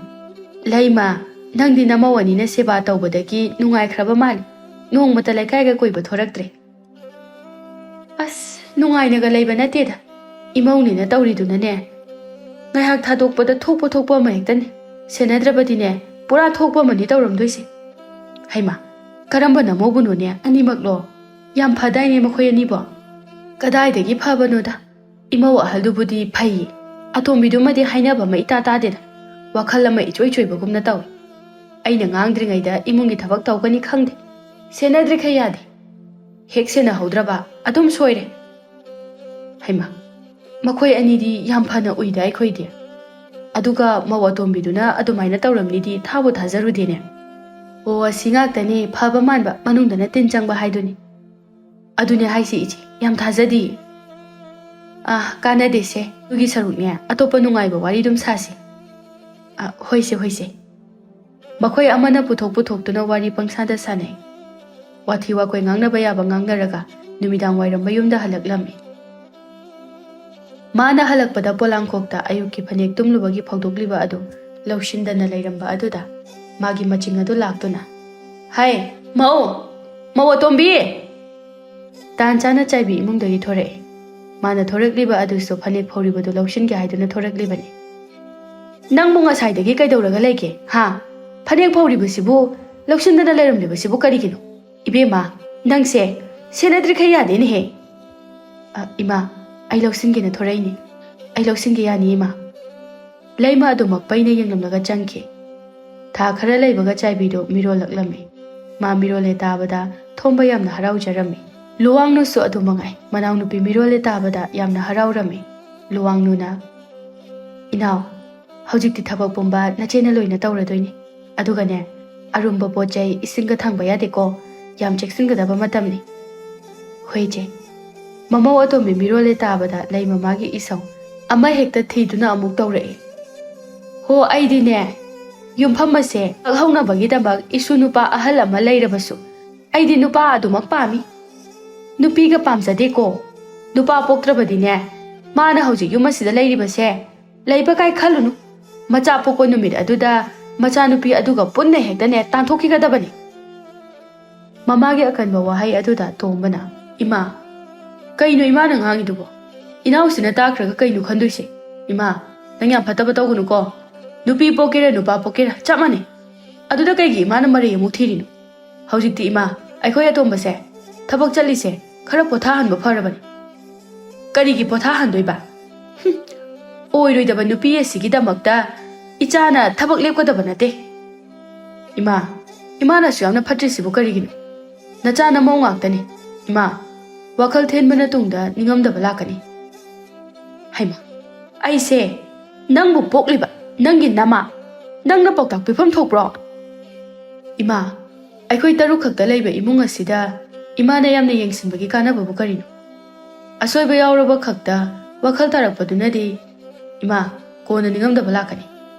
"ꯂꯩꯃ, ꯅꯪꯗꯤ ꯅꯃꯧ ꯑꯅꯤꯅ ꯁꯦꯕꯥ ꯇꯧꯕꯗꯒꯤ ꯅꯨꯡꯉꯥꯏꯈ꯭ꯔꯕ ꯃꯥꯜꯂꯤ꯫ ꯅꯣꯡꯃꯇ ꯂꯩꯀꯥꯏꯒ ꯀꯣꯏꯕ ꯊꯣꯔꯛꯇ꯭ꯔꯦ꯫" "ꯑꯁ, ꯅꯨꯡꯉꯥꯏꯅꯒ ꯂꯩꯕ ꯅꯠꯇꯦꯗ꯫ ꯏꯃꯧꯅꯦꯅ ꯇꯧꯔꯤꯗꯨꯅꯅꯦ, ꯉꯥꯏꯍꯥꯛ ꯊꯥꯗꯣꯛꯄꯗ ꯊꯣꯛꯄ ꯊꯣꯛꯄ ꯑꯃ ꯍꯦꯛꯇꯅꯤ꯫ ꯁꯦꯟꯅꯗ꯭ꯔꯕꯗꯤꯅꯦ, ꯄꯨꯔꯥ ꯊꯣꯛꯄ ꯑꯃꯅꯤ ꯇꯧꯔꯝꯗꯣꯏꯁꯦ꯫" "ꯍꯩꯃꯥ, ꯀꯔꯝꯕ ꯅꯃꯧꯕꯨꯅꯣꯅꯦ ꯑꯅꯤꯃꯛꯂꯣ? ꯌꯥꯝ ꯐꯗꯥꯏꯅꯦ ꯃꯈꯣꯏ ꯑꯅꯤꯕꯣ?" "ꯀꯗꯥꯏꯗꯒꯤ ꯐꯕꯅꯣꯗ꯫ ꯏꯃꯧ ꯑꯍꯜꯗꯨꯕꯨꯗꯤ ꯐꯩꯌꯦ꯫ ꯑꯇꯣꯝꯕꯤꯗꯨꯃꯗꯤ ꯍꯥꯏꯅꯕ ꯑꯃ ꯏꯇꯥ ꯇꯥꯗꯦꯗ꯫ ꯋꯥꯈꯜ ꯑꯃ ꯏꯆꯣꯏ ꯆꯣꯏꯕꯒꯨꯝꯅ ꯇꯧꯏ꯫ ꯑꯩꯅ ꯉꯥꯡꯗ꯭ꯔꯤꯉꯩꯗ ꯏꯃꯨꯡꯒꯤ ꯊꯕꯛ ꯇꯧꯒꯅꯤ ꯈꯪꯗꯦ꯫ ꯁꯦꯟꯅꯗ꯭ꯔꯤꯈꯩ ꯌꯥꯗꯦ꯫ ꯍꯦꯛ ꯁꯦꯟꯅꯍꯧꯗ꯭ꯔꯕ ꯑꯗꯨꯝ ꯁꯣꯏꯔꯦ꯫ ꯍꯩꯃꯥ, ꯃꯈꯣꯏ ꯑꯅꯤꯗꯤ ꯌꯥꯝ ꯐꯅ ꯎꯏꯗ ꯑꯩꯈꯣꯏꯗꯤ꯫ ꯑꯗꯨꯒ ꯃꯧ ꯑꯇꯣꯝꯕꯤꯗꯨꯅ ꯑꯗꯨꯃꯥꯏꯅ ꯇꯧꯔꯝꯅꯤꯗꯤ ꯊꯥꯕꯨ ꯊꯥꯖꯔꯨꯗꯦꯅꯦ꯫ ꯑꯣ, ꯑꯁꯤ ꯉꯥꯛꯇꯅꯦ ꯐꯕ ꯃꯥꯟꯕ, ꯃꯅꯨꯡꯗꯅ ꯇꯤꯟ ꯆꯪꯕ ꯍꯥꯏꯗꯨꯅꯤ꯫ ꯑꯗꯨꯅꯦ ꯍꯥꯏꯁꯦ ꯏꯆꯦ, ꯌꯥꯝ ꯊꯥꯖꯗꯤꯌꯦ꯫ ꯑꯥ, ꯀꯥꯟꯅꯗꯦꯁꯦ, ꯑꯗꯨꯒꯤ ꯁꯔꯨꯛꯅꯦ ꯑꯇꯣꯞꯄ ꯅꯨꯡꯉꯥꯏꯕ ꯋꯥꯔꯤ ꯑꯗꯨꯝ ꯁꯥꯁꯤ꯫ ꯑꯥ, ꯍꯣꯏꯁꯦ, ꯍꯣꯏꯁꯦ꯫ ꯃꯈꯣꯏ ꯑꯃꯅ ꯄꯨꯊꯣꯛ ꯄꯨꯊꯣꯛꯇꯨꯅ ꯋꯥꯔꯤ ꯄꯪꯁꯥꯗ ꯁꯥꯅꯩ꯫ ꯋꯥꯊꯤ ꯋꯥꯀꯣꯏ ꯉꯥꯡꯅꯕ ꯌꯥꯕ ꯉꯥꯡꯅꯔꯒ ꯅꯨꯃꯤꯗꯥꯡ ꯋꯥꯏꯔꯝ ꯃꯌꯨꯝꯗ ꯍꯜꯂꯛꯂꯝꯃꯤ꯫ ꯃꯥꯅ ꯍꯜꯂꯛꯄꯗ ꯄꯣꯂꯥꯡꯈꯣꯛꯇ ꯑꯌꯨꯛꯀꯤ ꯐꯅꯦꯛ ꯇꯨꯝꯂꯨꯕꯒꯤ ꯐꯧꯗꯣꯛꯂꯤꯕ ꯑꯗꯨ ꯂꯧꯁꯤꯟꯗꯅ ꯂꯩꯔꯝꯕ ꯑꯗꯨꯗ ꯃꯥꯒꯤ ꯃꯆꯤꯡ ꯑꯗꯨ ꯂꯥꯛꯇꯨꯅ, "ꯍꯥꯏ, ꯃꯧ! ꯃꯧ ꯑꯇꯣꯝꯕꯤ!" ꯇꯥꯟ ꯆꯥꯅ ꯆꯥꯏꯕꯤ ꯏꯃꯨꯡꯗꯒꯤ ꯊꯣꯔꯛꯏ꯫ ꯃꯥꯅ ꯊꯣꯔꯛꯂꯤꯕ ꯑꯗꯨꯁꯨ ꯐꯅꯦꯛ ꯐꯧꯔꯤꯕꯗꯨ ꯂꯧꯁꯤꯟꯒꯦ ꯍꯥꯏꯗꯨꯅ ꯊꯣꯔꯛꯂꯤꯕꯅꯤ꯫ "ꯅꯪꯕꯨ ꯉꯁꯥꯏꯗꯒꯤ ꯀꯩꯗꯧꯔꯒ ꯂꯩꯒꯦ, ꯍꯥ? ꯐꯅꯦꯛ ꯐꯧꯔꯤꯕꯁꯤꯕꯨ ꯂꯧꯁꯤꯟꯗꯅ ꯂꯩꯔꯝꯂꯤꯕꯁꯤꯕꯨ ꯀꯔꯤꯒꯤꯅꯣ? ꯏꯕꯦꯝꯃ, ꯅꯪꯁꯦ ꯁꯦꯟꯅꯗ꯭ꯔꯤꯈꯩ ꯌꯥꯗꯦꯅꯦꯍꯦ꯫" "ꯑ, ꯏꯃꯥ, ꯑꯩ ꯂꯧꯁꯤꯟꯒꯦꯅ ꯊꯣꯔꯛꯏꯅꯦ꯫ ꯑꯩ ꯂꯧꯁꯤꯟꯒꯦ ꯌꯥꯅꯤ, ꯏꯃꯥ꯫" ꯂꯩꯃ ꯑꯗꯨꯃꯛ ꯄꯩꯅ ꯌꯦꯡꯂꯝꯂꯒ ꯆꯪꯈꯤ꯫ ꯊꯥ ꯈꯔ ꯂꯩꯕꯒ ꯆꯥꯏꯕꯤꯗꯨ ꯃꯤꯔꯣꯜꯂꯛꯂꯝꯃꯤ꯫ ꯃꯥ ꯃꯤꯔꯣꯜꯂꯦ ꯇꯥꯕꯗ ꯊꯣꯝꯕ ꯌꯥꯝꯅ ꯍꯔꯥꯎꯖꯔꯝꯃꯤ꯫ ꯂꯨꯋꯥꯡꯅꯨꯁꯨ ꯑꯗꯨ ꯃꯉꯥꯏ, ꯃꯅꯥꯎꯅꯨꯄꯤ ꯃꯤꯔꯣꯜꯂꯦ ꯇꯥꯕꯗ ꯌꯥꯝꯅ ꯍꯔꯥꯎꯔꯝꯃꯤ꯫ ꯂꯨꯋꯥꯡꯅꯨꯅ, "ꯏꯅꯥꯎ, ꯍꯧꯖꯤꯛꯇꯤ ꯊꯕꯛ ꯄꯨꯝꯕ ꯅꯆꯦꯅ ꯂꯣꯏꯅ ꯇꯧꯔꯗꯣꯏꯅꯤ꯫ ꯑꯗꯨꯒꯅꯦ, ꯑꯔꯨꯝꯕ ꯄꯣꯠ ꯆꯩ ꯏꯁꯤꯡꯒ ꯊꯥꯡꯕ ꯌꯥꯗꯦꯀꯣ꯫ ꯌꯥꯝ ꯆꯦꯛꯁꯤꯟꯒꯗꯕ ꯃꯇꯝꯅꯤ꯫" "ꯍꯣꯏ, ꯏꯆꯦ꯫" ꯃꯃꯧ ꯑꯇꯣꯝꯕꯤ ꯃꯤꯔꯣꯜꯂꯦ ꯇꯥꯕꯗ ꯂꯩ ꯃꯃꯥꯒꯤ ꯏꯁꯧ ꯑꯃ ꯍꯦꯛꯇ ꯊꯤꯗꯨꯅ ꯑꯃꯨꯛ ꯇꯧꯔꯛꯏ꯫ "ꯍꯣ, ꯑꯩꯗꯤꯅꯦ, ꯌꯨꯝꯐꯝ ꯑꯁꯦ ꯍꯧꯅꯕꯒꯤꯗꯃꯛ ꯏꯁꯨ ꯅꯨꯄꯥ ꯑꯍꯜ ꯑꯃ ꯂꯩꯔꯕꯁꯨ, ꯑꯩꯗꯤ ꯅꯨꯄꯥ ꯑꯗꯨꯃꯛ ꯄꯥꯝꯃꯤ꯫ ꯅꯨꯄꯤꯒ ꯄꯥꯝꯖꯗꯦꯀꯣ꯫ ꯅꯨꯄꯥ ꯄꯣꯛꯇ꯭ꯔꯕꯗꯤꯅꯦ, ꯃꯥꯅ ꯍꯧꯖꯤꯛ ꯌꯨꯝ ꯑꯁꯤꯗ ꯂꯩꯔꯤꯕꯁꯦ, ꯂꯩꯕ ꯀꯥꯏ ꯈꯜꯂꯨꯅꯨ꯫ ꯃꯆꯥ ꯄꯣꯛꯄ ꯅꯨꯃꯤꯠ ꯑꯗꯨꯗ ꯃꯆꯥꯅꯨꯄꯤ ꯑꯗꯨꯒ ꯄꯨꯟꯅ ꯍꯦꯛꯇꯅꯦ ꯇꯥꯟꯊꯣꯛꯈꯤꯒꯗꯕꯅꯤ꯫" ꯃꯃꯥꯒꯤ ꯑꯀꯟꯕ ꯋꯥꯍꯩ ꯑꯗꯨꯗ ꯇꯣꯝꯕꯅ, "ꯏꯃꯥ, ꯀꯩꯅꯣ ꯏꯃꯥꯅ ꯉꯥꯡꯉꯤꯗꯨꯕꯣ? ꯏꯅꯥꯎꯁꯤꯅ ꯇꯥꯈ꯭ꯔꯒ ꯀꯩꯅꯣ ꯈꯟꯗꯣꯏꯁꯦ? ꯏꯃꯥ, ꯅꯪ ꯌꯥꯝ ꯐꯠꯇꯕ ꯇꯧꯒꯅꯨꯀꯣ꯫ ꯅꯨꯄꯤ ꯄꯣꯛꯀꯦꯔꯥ ꯅꯨꯄꯥ ꯄꯣꯛꯀꯦꯔꯥ ꯆꯞ ꯃꯥꯟꯅꯩ꯫ ꯑꯗꯨꯗ ꯀꯩꯒꯤ ꯏꯃꯥꯅ ꯃꯔꯩ ꯑꯃꯨꯛ ꯊꯤꯔꯤꯅꯣ? ꯍꯧꯖꯤꯛꯇꯤ ꯏꯃꯥ, ꯑꯩꯈꯣꯏ ꯑꯇꯣꯝꯕꯁꯦ ꯊꯕꯛ ꯆꯠꯂꯤꯁꯦ ꯈꯔ ꯄꯣꯊꯥꯍꯟꯕ ꯐꯔꯕꯅꯤ꯫" "ꯀꯔꯤꯒꯤ ꯄꯣꯊꯥꯍꯟꯗꯣꯏꯕ? ꯍꯨꯝ, ꯑꯣꯏꯔꯣꯏꯗꯕ ꯅꯨꯄꯤ ꯑꯁꯤꯒꯤꯗꯃꯛꯇ ꯏꯆꯥꯅ ꯊꯕꯛ ꯂꯦꯞꯀꯗꯕ ꯅꯠꯇꯦ꯫" "ꯏꯃꯥ, ꯏꯃꯥꯅꯁꯨ ꯌꯥꯝꯅ ꯐꯠꯇ꯭ꯔꯤꯁꯤꯕꯨ ꯀꯔꯤꯒꯤꯅꯣ? ꯅꯆꯥ ꯅꯃꯧ ꯉꯥꯛꯇꯅꯤ꯫ ꯏꯃꯥ, ꯋꯥꯈꯜ ꯊꯦꯟꯕꯅ ꯇꯨꯡꯗ ꯅꯤꯡꯉꯝꯗꯕ ꯂꯥꯛꯀꯅꯤ꯫ ꯍꯩꯃꯥ, ꯑꯩꯁꯦ ꯅꯪꯕꯨ ꯄꯣꯛꯂꯤꯕ ꯅꯪꯒꯤ ꯅꯃꯥ, ꯅꯪꯅ ꯄꯥꯎꯇꯥꯛ ꯄꯤꯐꯝ ꯊꯣꯛꯄ꯭ꯔꯣ? ꯏꯃꯥ, ꯑꯩꯈꯣꯏ ꯇꯔꯨꯛ ꯈꯛꯇ ꯂꯩꯕ ꯏꯃꯨꯡ ꯑꯁꯤꯗ ꯏꯃꯥꯅ ꯌꯥꯝꯅ ꯌꯦꯡꯁꯤꯟꯕꯒꯤ ꯀꯥꯟꯅꯕꯕꯨ ꯀꯔꯤꯅꯣ? ꯑꯁꯣꯏꯕ ꯌꯥꯎꯔꯕ ꯈꯛꯇ ꯋꯥꯈꯜ ꯇꯥꯔꯛꯄꯗꯨꯅꯗꯤ, ꯏꯃꯥ, ꯀꯣꯟꯅ ꯅꯤꯡꯉꯝꯗꯕ ꯂꯥꯛꯀꯅꯤ꯫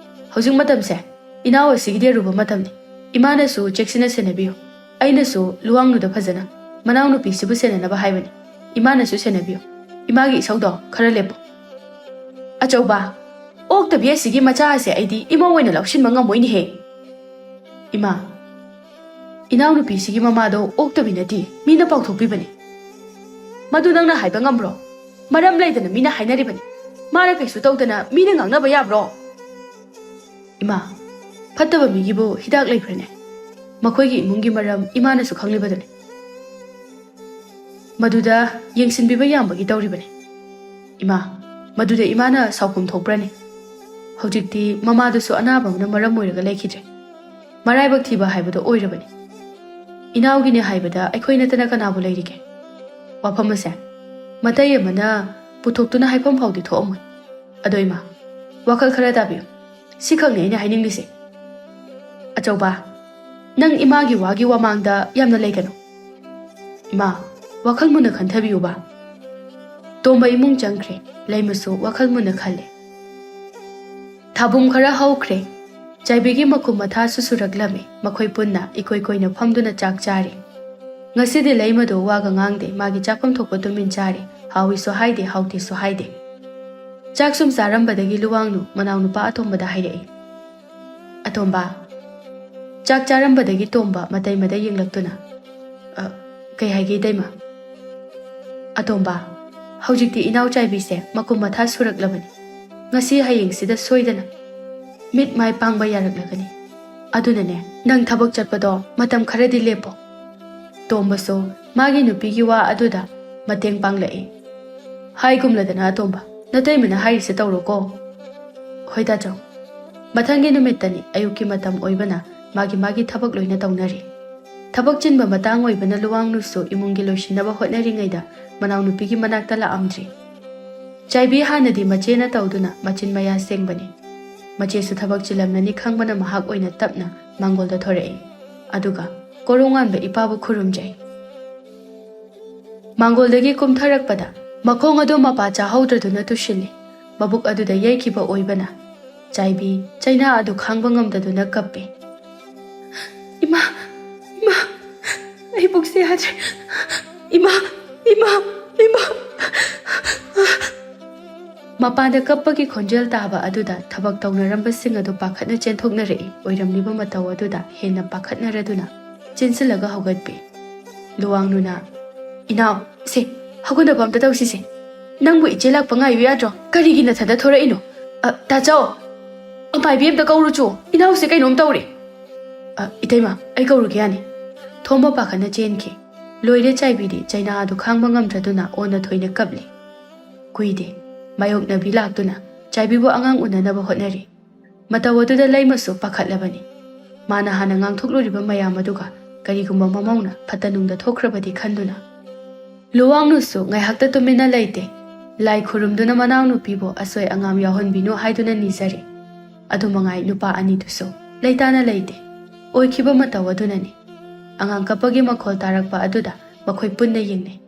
ꯍꯧꯖꯤꯛ ꯃꯇꯝꯁꯦ ꯏꯅꯥꯎ ꯑꯁꯤꯒꯤꯗꯤ ꯑꯔꯨꯕ ꯃꯇꯝꯅꯤ꯫ ꯏꯃꯥꯅꯁꯨ ꯆꯦꯛꯁꯤꯟꯅ ꯁꯦꯟꯅꯕꯤꯌꯨ꯫ ꯑꯩꯅꯁꯨ ꯂꯨꯋꯥꯡꯅꯨꯗ ꯐꯖꯅ, ꯃꯅꯥꯎꯅꯨꯄꯤꯁꯤꯕꯨ ꯁꯦꯟꯅꯅꯕ ꯍꯥꯏꯕꯅꯤ꯫ ꯏꯃꯥꯅꯁꯨ ꯁꯦꯟꯅꯕꯤꯌꯨ꯫ ꯏꯃꯥꯒꯤ ꯏꯁꯧꯗꯣ ꯈꯔ ꯂꯦꯞꯄꯣ꯫ ꯑꯆꯧꯕ, ꯑꯣꯛꯇꯕꯤ ꯑꯁꯤꯒꯤ ꯃꯆꯥ ꯑꯁꯦ ꯑꯩꯗꯤ ꯏꯃꯧ ꯑꯣꯏꯅ ꯂꯧꯁꯤꯟꯕ ꯉꯝꯃꯣꯏꯅꯦꯍꯦ꯫ ꯏꯃꯥ, ꯏꯅꯥꯎꯅꯨꯄꯤꯁꯤꯒꯤ ꯃꯃꯥꯗꯣ ꯑꯣꯛꯇꯕꯤ ꯅꯠꯇꯦ, ꯃꯤꯅ ꯄꯥꯎꯊꯣꯛꯄꯤꯕꯅꯤ꯫ ꯃꯗꯨ ꯅꯪꯅ ꯍꯥꯏꯕ ꯉꯝꯕ꯭ꯔꯣ? ꯃꯔꯝ ꯂꯩꯗꯅ ꯃꯤꯅ ꯍꯥꯏꯅꯔꯤꯕꯅꯤ꯫ ꯃꯥꯅ ꯀꯩꯁꯨ ꯇꯧꯗꯅ ꯃꯤꯅ ꯉꯥꯡꯅꯕ ꯌꯥꯕ꯭ꯔꯣ? ꯏꯃꯥ, ꯐꯠꯇꯕ ꯃꯤꯒꯤꯕꯨ ꯍꯤꯗꯥꯛ ꯂꯩꯕ꯭ꯔꯅꯦ? ꯃꯈꯣꯏꯒꯤ ꯏꯃꯨꯡꯒꯤ ꯃꯔꯝ ꯏꯃꯥꯅꯁꯨ ꯈꯪꯂꯤꯕꯗꯨꯅꯤ꯫ ꯃꯗꯨꯗ ꯌꯦꯡꯁꯤꯟꯕꯤꯕ ꯌꯥꯝꯕꯒꯤ ꯇꯧꯔꯤꯕꯅꯤ꯫ ꯏꯃꯥ, ꯃꯗꯨꯗ ꯏꯃꯥꯅ ꯁꯥꯎꯐꯝ ꯊꯣꯛꯄ꯭ꯔꯅꯦ? ꯍꯧꯖꯤꯛꯇꯤ ꯃꯃꯥꯗꯨꯁꯨ ꯑꯅꯥꯕ ꯑꯃꯅ ꯃꯔꯝ ꯑꯣꯏꯔꯒ ꯂꯩꯈꯤꯗ꯭ꯔꯦ꯫ ꯃꯔꯥꯏꯕꯛ ꯊꯤꯕ ꯍꯥꯏꯕꯗꯣ ꯑꯣꯏꯔꯕꯅꯤ꯫ ꯏꯅꯥꯎꯒꯤꯅꯦ ꯍꯥꯏꯕꯗ ꯑꯩꯈꯣꯏ ꯅꯠꯇꯅ ꯀꯅꯥꯕꯨ ꯂꯩꯔꯤꯒꯦ? ꯋꯥꯐꯝ ꯑꯁꯦ ꯃꯇꯩ ꯑꯃꯅ ꯄꯨꯊꯣꯛꯇꯨꯅ ꯍꯥꯏꯐꯝ ꯐꯥꯎꯗꯤ ꯊꯣꯛꯑꯝꯃꯣꯏ꯫ ꯑꯗꯣ ꯏꯃꯥ, ꯋꯥꯈꯜ ꯈꯔ ꯇꯥꯕꯤꯌꯨ꯫ ꯁꯤꯈꯛꯅꯤ ꯑꯩꯅ ꯍꯥꯏꯅꯤꯡꯂꯤꯁꯦ꯫ ꯑꯆꯧꯕ, ꯅꯪ ꯏꯃꯥꯒꯤ ꯋꯥꯒꯤ ꯋꯥꯃꯥꯡꯗ ꯌꯥꯝꯅ ꯂꯩꯒꯅꯨ꯫ ꯏꯃꯥ, ꯋꯥꯈꯜ ꯃꯨꯟꯅ ꯈꯟꯊꯕꯤꯌꯨꯕ꯫ ꯇꯣꯝꯕ ꯏꯃꯨꯡ ꯆꯪꯈ꯭ꯔꯦ꯫ ꯂꯩꯃꯁꯨ ꯋꯥꯈꯜ ꯃꯨꯟꯅ ꯈꯜꯂꯦ꯫ ꯊꯥꯕꯨꯝ ꯈꯔ ꯍꯧꯈ꯭ꯔꯦ꯫ ꯆꯥꯏꯕꯤꯒꯤ ꯃꯈꯨꯝ ꯃꯊꯥꯁꯨ ꯁꯨꯔꯛꯂꯝꯃꯤ꯫ ꯃꯈꯣꯏ ꯄꯨꯟꯅ ꯏꯀꯣꯏ ꯀꯣꯏꯅ ꯐꯝꯗꯨꯅ ꯆꯥꯛ ꯆꯥꯔꯤ꯫ ꯉꯁꯤꯗꯤ ꯂꯩꯃꯗꯨ ꯋꯥꯒ ꯉꯥꯡꯗꯦ, ꯃꯥꯒꯤ ꯆꯥꯐꯝ ꯊꯣꯛꯄ ꯇꯨꯃꯤꯟ ꯆꯥꯔꯤ꯫ ꯍꯥꯎꯏꯁꯨ ꯍꯥꯏꯗꯦ, ꯍꯥꯎꯇꯦꯁꯨ ꯍꯥꯏꯗꯦ꯫ ꯆꯥꯛ ꯁꯨꯝ ꯆꯥꯔꯝꯕꯗꯒꯤ ꯂꯨꯋꯥꯡꯅꯨ ꯃꯅꯥꯎꯅꯨꯄꯥ ꯑꯇꯣꯝꯕꯗ ꯍꯥꯏꯔꯛꯏ꯫ ꯑꯇꯣꯝꯕ꯫ ꯆꯥꯛ ꯆꯥꯔꯝꯕꯗꯒꯤ ꯇꯣꯝꯕ ꯃꯇꯩ ꯃꯇꯩ ꯌꯦꯡꯂꯛꯇꯨꯅ, "ꯑ, ꯀꯩ ꯍꯥꯏꯒꯦ ꯏꯇꯩꯃ?" ꯑꯇꯣꯝꯕ, ꯍꯧꯖꯤꯛꯇꯤ ꯏꯅꯥꯎꯆꯥꯏꯕꯤꯁꯦ ꯃꯀꯨꯝ ꯃꯊꯥ ꯁꯨꯔꯛꯂꯕꯅꯤ꯫ ꯉꯁꯤ ꯍꯌꯦꯡꯁꯤꯗ ꯁꯣꯏꯗꯅ ꯃꯤꯠ ꯃꯥꯏ ꯄꯥꯡꯕ ꯌꯥꯔꯛꯂꯒꯅꯤ꯫ ꯑꯗꯨꯅꯅꯦ, ꯅꯪ ꯊꯕꯛ ꯆꯠꯄꯗꯣ ꯃꯇꯝ ꯈꯔꯗꯤ ꯂꯦꯞꯄꯣ꯫ ꯇꯣꯝꯕꯁꯨ ꯃꯥꯒꯤ ꯅꯨꯄꯤꯒꯤ ꯋꯥ ꯑꯗꯨꯗ ꯃꯇꯦꯡ ꯄꯥꯡꯂꯛꯏ꯫ ꯍꯥꯏꯒꯨꯝꯂꯗꯅ ꯑꯇꯣꯝꯕ, ꯅꯇꯩꯃꯅ ꯍꯥꯏꯔꯤꯁꯦ ꯇꯧꯔꯣꯀꯣ꯫ ꯍꯣꯏ ꯇꯥꯆꯧ꯫ ꯃꯊꯪꯒꯤ ꯅꯨꯃꯤꯠꯇꯅꯤ, ꯑꯌꯨꯛꯀꯤ ꯃꯇꯝ ꯑꯣꯏꯕꯅ ꯃꯥꯒꯤ ꯃꯥꯒꯤ ꯊꯕꯛ ꯂꯣꯏꯅ ꯇꯧꯅꯔꯤ꯫ ꯊꯕꯛ ꯆꯤꯟꯕ ꯃꯇꯥꯡ ꯑꯣꯏꯕꯅ ꯂꯨꯋꯥꯡꯅꯨꯁꯨ ꯏꯃꯨꯡꯒꯤ ꯂꯣꯏꯁꯤꯟꯅꯕ ꯍꯣꯠꯅꯔꯤꯉꯩꯗ ꯃꯅꯥꯎꯅꯨꯄꯤꯒꯤ ꯃꯅꯥꯛꯇ ꯂꯥꯛꯑꯝꯗ꯭ꯔꯤ꯫ ꯆꯥꯏꯕꯤ ꯍꯥꯟꯅꯗꯤ ꯃꯆꯦꯅ ꯇꯧꯗꯨꯅ ꯃꯆꯤꯟ ꯃꯌꯥ ꯁꯦꯡꯕꯅꯤ꯫ ꯃꯆꯦꯁꯨ ꯊꯕꯛ ꯆꯤꯜꯂꯝꯂꯅꯤ ꯈꯪꯕꯅ ꯃꯍꯥꯛ ꯑꯣꯏꯅ ꯇꯞꯅ ꯃꯥꯡꯒꯣꯜꯗ ꯊꯣꯔꯛꯏ꯫ ꯑꯗꯨꯒ ꯀꯣꯔꯣꯡꯉꯥꯟꯕ ꯏꯄꯥꯕꯨ ꯈꯨꯔꯨꯝꯖꯩ꯫ ꯃꯥꯡꯒꯣꯜꯗꯒꯤ ꯀꯨꯝꯊꯔꯛꯄꯗ ꯃꯈꯣꯡ ꯑꯗꯨ ꯃꯄꯥ ꯆꯥꯍꯧꯗ꯭ꯔꯗꯨꯅ ꯇꯨꯁꯤꯜꯂꯤ꯫ ꯃꯕꯨꯛ ꯑꯗꯨꯗ ꯌꯩꯈꯤꯕ ꯑꯣꯏꯕꯅ ꯆꯥꯏꯕꯤ ꯆꯩꯅꯥ ꯑꯗꯨ ꯈꯥꯡꯕ ꯉꯝꯗꯗꯨꯅ ꯀꯞꯄꯤ꯫ "ꯏꯃꯥ, ꯏꯃꯥ, ꯑꯩ ꯄꯨꯛꯁꯦ ꯌꯥꯗ꯭ꯔꯦ꯫ ꯏꯃꯥ, ꯏꯃꯥ, ꯏꯃꯥ!" ꯃꯄꯥꯟꯗ ꯀꯞꯄꯒꯤ ꯈꯣꯟꯖꯦꯜ ꯇꯥꯕ ꯑꯗꯨꯗ ꯊꯕꯛ ꯇꯧꯅꯔꯝꯕꯁꯤꯡ ꯑꯗꯨ ꯄꯥꯈꯠꯅ ꯆꯦꯟꯊꯣꯛꯅꯔꯛꯏ꯫ ꯑꯣꯏꯔꯝꯂꯤꯕ ꯃꯇꯧ ꯑꯗꯨꯗ ꯍꯦꯟꯅ ꯄꯥꯈꯠꯅꯔꯗꯨꯅ ꯆꯦꯟꯁꯤꯜꯂꯒ ꯍꯧꯒꯠꯄꯤ꯫ ꯂꯨꯋꯥꯡꯅꯨꯅ, "ꯏꯅꯥꯎ, ꯁꯦ, ꯍꯧꯒꯠꯅꯕ ꯑꯝꯇ ꯇꯧꯁꯤꯁꯦ꯫ ꯅꯪꯕꯨ ꯏꯆꯦ ꯂꯥꯛꯄ ꯉꯥꯏꯌꯨ ꯌꯥꯗ꯭ꯔꯣ? ꯀꯔꯤꯒꯤ ꯅꯊꯟꯗ ꯊꯣꯔꯛꯏꯅꯣ? ꯑ, ꯇꯥꯆꯧ, ꯑꯃꯥꯏꯕꯤ ꯑꯝꯇ ꯀꯧꯔꯨꯆꯣ꯫ ꯏꯅꯥꯎꯁꯦ ꯀꯩꯅꯣꯝ ꯇꯧꯔꯦ꯫" "ꯑ, ꯏꯇꯩꯃ, ꯑꯩ ꯀꯧꯔꯨꯒꯦ ꯌꯥꯅꯤ꯫" ꯊꯣꯝꯕ ꯄꯥꯈꯠꯅ ꯆꯦꯟꯈꯤ꯫ ꯂꯣꯏꯔꯦ ꯆꯥꯏꯕꯤꯗꯤ ꯆꯩꯅꯥ ꯑꯗꯨ ꯈꯥꯡꯕ ꯉꯝꯗ꯭ꯔꯗꯨꯅ ꯑꯣꯟꯅ ꯊꯣꯏꯅ ꯀꯞꯂꯤ꯫ ꯀꯨꯏꯗꯦ꯫ ꯃꯥꯌꯣꯛꯅꯕꯤ ꯂꯥꯛꯇꯨꯅ ꯆꯥꯏꯕꯤꯕꯨ ꯑꯉꯥꯡ ꯎꯅꯅꯕ ꯍꯣꯠꯅꯔꯤ꯫ ꯃꯇꯧ ꯑꯗꯨꯗ ꯂꯩꯃꯁꯨ ꯄꯥꯈꯠꯂꯕꯅꯤ꯫ ꯃꯥꯅ ꯍꯥꯟꯅ ꯉꯥꯡꯊꯣꯛꯂꯨꯔꯤꯕ ꯃꯌꯥꯝ ꯑꯗꯨꯒ ꯀꯔꯤꯒꯨꯝꯕ ꯃꯃꯧꯅ ꯐꯠꯇ ꯅꯨꯡꯗ ꯊꯣꯛꯈ꯭ꯔꯕꯗꯤ ꯈꯟꯗꯨꯅ꯫ ꯂꯨꯋꯥꯡꯅꯨꯁꯨ ꯉꯥꯏꯍꯥꯛꯇ ꯇꯨꯃꯤꯟꯅ ꯂꯩꯇꯦ꯫ ꯂꯥꯏ ꯈꯨꯔꯨꯝꯗꯨꯅ ꯃꯅꯥꯎꯅꯨꯄꯤꯕꯨ ꯑꯁꯣꯏ ꯑꯉꯥꯝ ꯌꯥꯎꯍꯟꯕꯤꯅꯨ ꯍꯥꯏꯗꯨꯅ ꯅꯤꯖꯔꯤ꯫ ꯑꯗꯨ ꯃꯉꯥꯏ ꯅꯨꯄꯥ ꯑꯅꯤꯗꯨꯁꯨ ꯂꯩꯇꯥꯅ ꯂꯩꯇꯦ꯫ ꯑꯣꯏꯈꯤꯕ ꯃꯇꯧ ꯑꯗꯨꯅꯅꯤ꯫ ꯑꯉꯥꯡ ꯀꯞꯄꯒꯤ ꯃꯈꯣꯜ ꯇꯥꯔꯛꯄ ꯑꯗꯨꯗ ꯃꯈꯣꯏ ꯄꯨꯟꯅ ꯌꯦꯡꯅꯩ꯫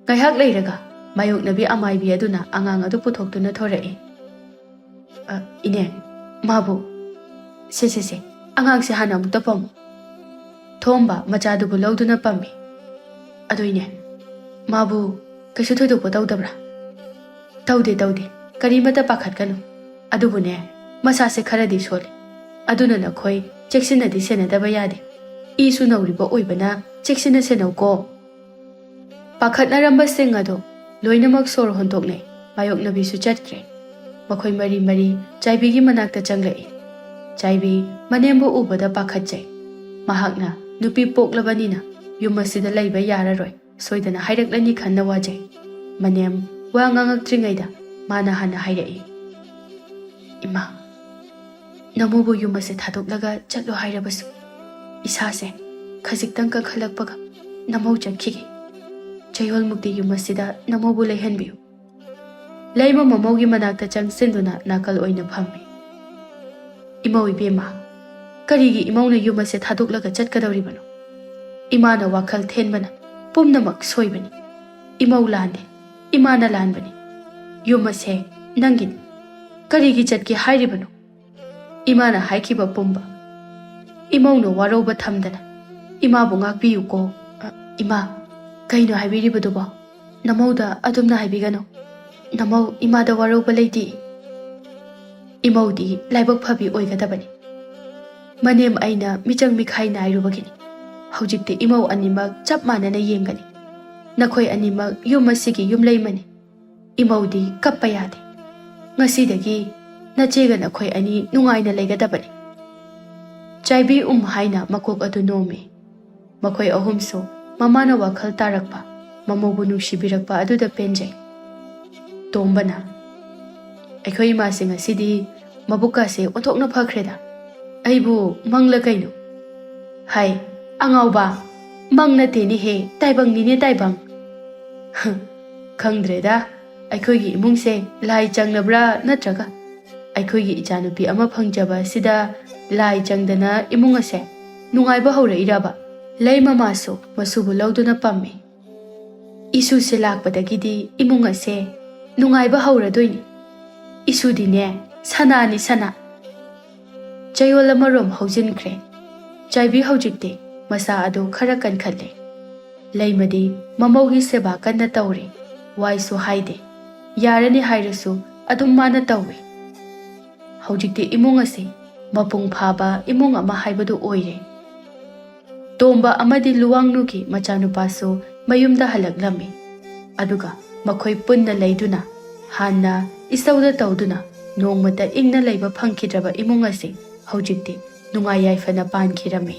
ꯉꯥꯏꯍꯥꯛ ꯂꯩꯔꯒ ꯃꯥꯌꯣꯛꯅꯕꯤ ꯑꯃꯥꯏꯕꯤ ꯑꯗꯨꯅ ꯑꯉꯥꯡ ꯑꯗꯨ ꯄꯨꯊꯣꯛꯇꯨꯅ ꯊꯣꯔꯛꯏ꯫ "ꯑ, ꯏꯅꯦ, ꯃꯥꯕꯨ, ꯁꯦ, ꯁꯦ, ꯁꯦ, ꯑꯉꯥꯡꯁꯦ ꯍꯥꯟꯅ ꯑꯃꯨꯛꯇ ꯄꯝꯃꯨ꯫" ꯊꯣꯝꯕ ꯃꯆꯥꯗꯨꯕꯨ ꯂꯧꯗꯨꯅ ꯄꯝꯃꯤ꯫ "ꯑꯗꯨ ꯏꯅꯦ, ꯃꯥꯕꯨ ꯀꯩꯁꯨ ꯊꯣꯏꯗꯣꯛꯄ ꯇꯧꯗꯕ꯭ꯔꯥ?" "ꯇꯧꯗꯦ, ꯇꯧꯗꯦ, ꯀꯔꯤꯃꯠꯇ ꯄꯥꯈꯠꯀꯅꯨ꯫ ꯑꯗꯨꯕꯨꯅꯦ, ꯃꯁꯥꯁꯦ ꯈꯔꯗꯤ ꯁꯣꯜꯂꯤ꯫ ꯑꯗꯨꯅ ꯅꯈꯣꯏ ꯆꯦꯛꯁꯤꯟꯅꯗꯤ ꯁꯦꯟꯅꯗꯕ ꯌꯥꯗꯦ꯫ ꯏꯁꯨ ꯅꯧꯔꯤꯕ ꯑꯣꯏꯕꯅ ꯆꯦꯛꯁꯤꯟꯅ ꯁꯦꯟꯅꯧꯀꯣ꯫" ꯄꯥꯈꯠꯅꯔꯝꯕꯁꯤꯡ ꯑꯗꯨ ꯂꯣꯏꯅꯃꯛ ꯁꯣꯔ ꯍꯣꯟꯗꯣꯛꯅꯩ꯫ ꯃꯥꯌꯣꯛꯅꯕꯤꯁꯨ ꯆꯠꯈ꯭ꯔꯦ꯫ ꯃꯈꯣꯏ ꯃꯔꯤ ꯃꯔꯤ ꯆꯥꯏꯕꯤꯒꯤ ꯃꯅꯥꯛꯇ ꯆꯪꯂꯛꯏ꯫ ꯆꯥꯏꯕꯤ ꯃꯅꯦꯝꯕꯨ ꯎꯕꯗ ꯄꯥꯈꯠꯆꯩ꯫ ꯃꯍꯥꯛꯅ ꯅꯨꯄꯤ ꯄꯣꯛꯂꯕꯅꯤꯅ ꯌꯨꯝ ꯑꯁꯤꯗ ꯂꯩꯕ ꯌꯥꯔꯔꯣꯏ, ꯁꯣꯏꯗꯅ ꯍꯥꯏꯔꯛꯂꯅꯤ ꯈꯟꯅ ꯋꯥꯖꯩ꯫ ꯃꯅꯦꯝ ꯋꯥ ꯉꯥꯡꯉꯛꯇ꯭ꯔꯤꯉꯩꯗ ꯃꯥꯅ ꯍꯥꯟꯅ ꯍꯥꯏꯔꯛꯏ꯫ "ꯏꯃꯥ, ꯅꯃꯣꯕꯨ ꯌꯨꯝ ꯑꯁꯦ ꯊꯥꯗꯣꯛꯂꯒ ꯆꯠꯂꯣ ꯍꯥꯏꯔꯕꯁꯨ ꯏꯁꯥꯁꯦ ꯈꯖꯤꯛꯇꯪ ꯀꯟꯈꯠꯂꯛꯄꯒ ꯅꯃꯧ ꯆꯠꯈꯤꯒꯦ꯫ ꯆꯌꯣꯜꯃꯨꯛꯇꯤ ꯌꯨꯝ ꯑꯁꯤꯗ ꯅꯃꯧꯕꯨ ꯂꯩꯍꯟꯕꯤꯌꯨ꯫ ꯂꯩꯃ ꯃꯃꯧꯒꯤ ꯃꯅꯥꯛꯇ ꯆꯪꯁꯤꯟꯗꯨꯅ ꯅꯥꯀꯜ ꯑꯣꯏꯅ ꯐꯝꯃꯤ꯫ "ꯏꯃꯧ ꯏꯕꯦꯝꯃ, ꯀꯔꯤꯒꯤ ꯏꯃꯧꯅ ꯌꯨꯝ ꯑꯁꯦ ꯊꯥꯗꯣꯛꯂꯒ ꯆꯠꯀꯗꯧꯔꯤꯕꯅꯣ? ꯏꯃꯥꯅ ꯋꯥꯈꯜ ꯊꯦꯟꯕꯅ ꯄꯨꯝꯅꯃꯛ ꯁꯣꯏꯕꯅꯤ꯫ ꯏꯃꯧ ꯂꯥꯟꯗꯦ, ꯏꯃꯥꯅ ꯂꯥꯟꯕꯅꯤ꯫ ꯌꯨꯝ ꯑꯁꯦ ꯅꯪꯒꯤꯅꯤ꯫ ꯀꯔꯤꯒꯤ ꯆꯠꯀꯦ ꯍꯥꯏꯔꯤꯕꯅꯣ? ꯏꯃꯥꯅ ꯍꯥꯏꯈꯤꯕ ꯄꯨꯝꯕ ꯏꯃꯧꯅ ꯋꯥꯔꯧꯕ ꯊꯝꯗꯅ ꯏꯃꯥꯕꯨ ꯉꯥꯛꯄꯤꯌꯨꯀꯣ꯫" "ꯑ, ꯏꯃꯥ, ꯀꯩꯅꯣ ꯍꯥꯏꯕꯤꯔꯤꯕꯗꯨꯕꯣ? ꯅꯃꯧꯗ ꯑꯗꯨꯝꯅ ꯍꯥꯏꯕꯤꯒꯅꯨ꯫ ꯅꯃꯧ ꯏꯃꯥꯗ ꯋꯥꯔꯧꯕ ꯂꯩꯇꯦ꯫ ꯏꯃꯧꯗꯤ ꯂꯥꯏꯕꯛ ꯐꯕꯤ ꯑꯣꯏꯒꯗꯕꯅꯤ꯫ ꯃꯅꯦꯝ ꯑꯩꯅ ꯃꯤꯆꯪ ꯃꯤꯈꯥꯏ ꯅꯥꯏꯔꯨꯕꯒꯤꯅꯤ꯫ ꯍꯧꯖꯤꯛꯇꯤ ꯏꯃꯧ ꯑꯅꯤꯃꯛ ꯆꯞ ꯃꯥꯟꯅꯅ ꯌꯦꯡꯒꯅꯤ꯫ ꯅꯈꯣꯏ ꯑꯅꯤꯃꯛ ꯌꯨꯝ ꯑꯁꯤꯒꯤ ꯌꯨꯝꯂꯩꯃꯅꯤ꯫ ꯏꯃꯧꯗꯤ ꯀꯞꯄ ꯌꯥꯗꯦ꯫ ꯉꯁꯤꯗꯒꯤ ꯅꯆꯦꯒ ꯅꯈꯣꯏ ꯑꯅꯤ ꯅꯨꯡꯉꯥꯏꯅ ꯂꯩꯒꯗꯕꯅꯤ꯫" ꯆꯥꯏꯕꯤ ꯎꯝ ꯍꯥꯏꯅ ꯃꯀꯣꯛ ꯑꯗꯨ ꯅꯣꯝꯃꯤ꯫ ꯃꯈꯣꯏ ꯑꯍꯨꯝꯁꯨ ꯃꯃꯥꯅ ꯋꯥꯈꯜ ꯇꯥꯔꯛꯄ, ꯃꯃꯧꯕꯨ ꯅꯨꯡꯁꯤꯕꯤꯔꯛꯄ ꯑꯗꯨꯗ ꯄꯦꯟꯖꯩ꯫ ꯇꯣꯝꯕꯅ, "ꯑꯩꯈꯣꯏ ꯏꯃꯥꯁꯦ ꯉꯁꯤꯗꯤ ꯃꯕꯨꯛꯀꯥꯁꯦ ꯑꯣꯟꯊꯣꯛꯅ ꯐꯈ꯭ꯔꯦꯗ꯫ ꯑꯩꯕꯨ ꯃꯪꯂ ꯀꯩꯅꯣ?" ꯍꯥꯏ꯫ "ꯑꯉꯥꯎꯕ, ꯃꯪ ꯅꯠꯇꯦꯅꯦꯍꯦ, ꯇꯥꯏꯕꯪꯅꯤꯅꯦ, ꯇꯥꯏꯕꯪ꯫" "ꯈꯪꯗ꯭ꯔꯦꯗ, ꯑꯩꯈꯣꯏꯒꯤ ꯏꯃꯨꯡꯁꯦ ꯂꯥꯏ ꯆꯪꯂꯕ꯭ꯔꯥ ꯅꯠꯇ꯭ꯔꯒ ꯑꯩꯈꯣꯏꯒꯤ ꯏꯆꯥꯅꯨꯄꯤ ꯑꯃ ꯐꯪꯖꯕ ꯑꯁꯤꯗ ꯂꯥꯏ ꯆꯪꯗꯅ ꯏꯃꯨꯡ ꯑꯁꯦ ꯅꯨꯡꯉꯥꯏꯕ ꯍꯧꯔꯛꯏꯔꯕ?" ꯂꯩꯃꯃꯥꯁꯨ ꯃꯁꯨꯕꯨ ꯂꯧꯗꯨꯅ ꯄꯝꯃꯤ꯫ "ꯏꯁꯨꯁꯦ ꯂꯥꯛꯄꯗꯒꯤꯗꯤ ꯏꯃꯨꯡ ꯑꯁꯦ ꯅꯨꯡꯉꯥꯏꯕ ꯍꯧꯔꯗꯣꯏꯅꯤ꯫ ꯏꯁꯨꯗꯤꯅꯦ, ꯁꯅꯥꯅꯤ, ꯁꯅꯥ꯫" ꯆꯌꯣꯜ ꯑꯃꯔꯣꯝ ꯍꯧꯖꯤꯟꯈ꯭ꯔꯦ꯫ ꯆꯥꯏꯕꯤ ꯍꯧꯖꯤꯛꯇꯤ ꯃꯁꯥ ꯑꯗꯨ ꯈꯔ ꯀꯟꯈꯠꯂꯦ꯫ ꯂꯩꯃꯗꯤ ꯃꯃꯧꯒꯤ ꯁꯦꯕꯥ ꯀꯟꯅ ꯇꯧꯔꯤ꯫ ꯋꯥꯏꯁꯨ ꯍꯥꯏꯗꯦ꯫ ꯌꯥꯔꯅꯤ ꯍꯥꯏꯔꯁꯨ ꯑꯗꯨꯝ ꯃꯥꯅ ꯇꯧꯏ꯫ ꯍꯧꯖꯤꯛꯇꯤ ꯏꯃꯨꯡ ꯑꯁꯤ ꯃꯄꯨꯡ ꯐꯥꯕ ꯏꯃꯨꯡ ꯑꯃ ꯍꯥꯏꯕꯗꯨ ꯑꯣꯏꯔꯦ꯫ ꯇꯣꯝꯕ ꯑꯃꯗꯤ ꯂꯨꯋꯥꯡꯅꯨꯒꯤ ꯃꯆꯥꯅꯨꯄꯥꯁꯨ ꯃꯌꯨꯝꯗ ꯍꯜꯂꯛꯂꯝꯃꯤ꯫ ꯑꯗꯨꯒ ꯃꯈꯣꯏ ꯄꯨꯟꯅ ꯂꯩꯗꯨꯅ, ꯍꯥꯟꯅ ꯏꯁꯧꯗ ꯇꯧꯗꯨꯅ ꯅꯣꯡꯃꯇ ꯏꯪꯅ ꯂꯩꯕ ꯐꯪꯈꯤꯗ꯭ꯔꯕ ꯏꯃꯨꯡ ꯑꯁꯤ ꯍꯧꯖꯤꯛꯇꯤ ꯅꯨꯡꯉꯥꯏ ꯌꯥꯏꯐꯅ ꯄꯥꯟꯈꯤꯔꯝꯃꯤ꯫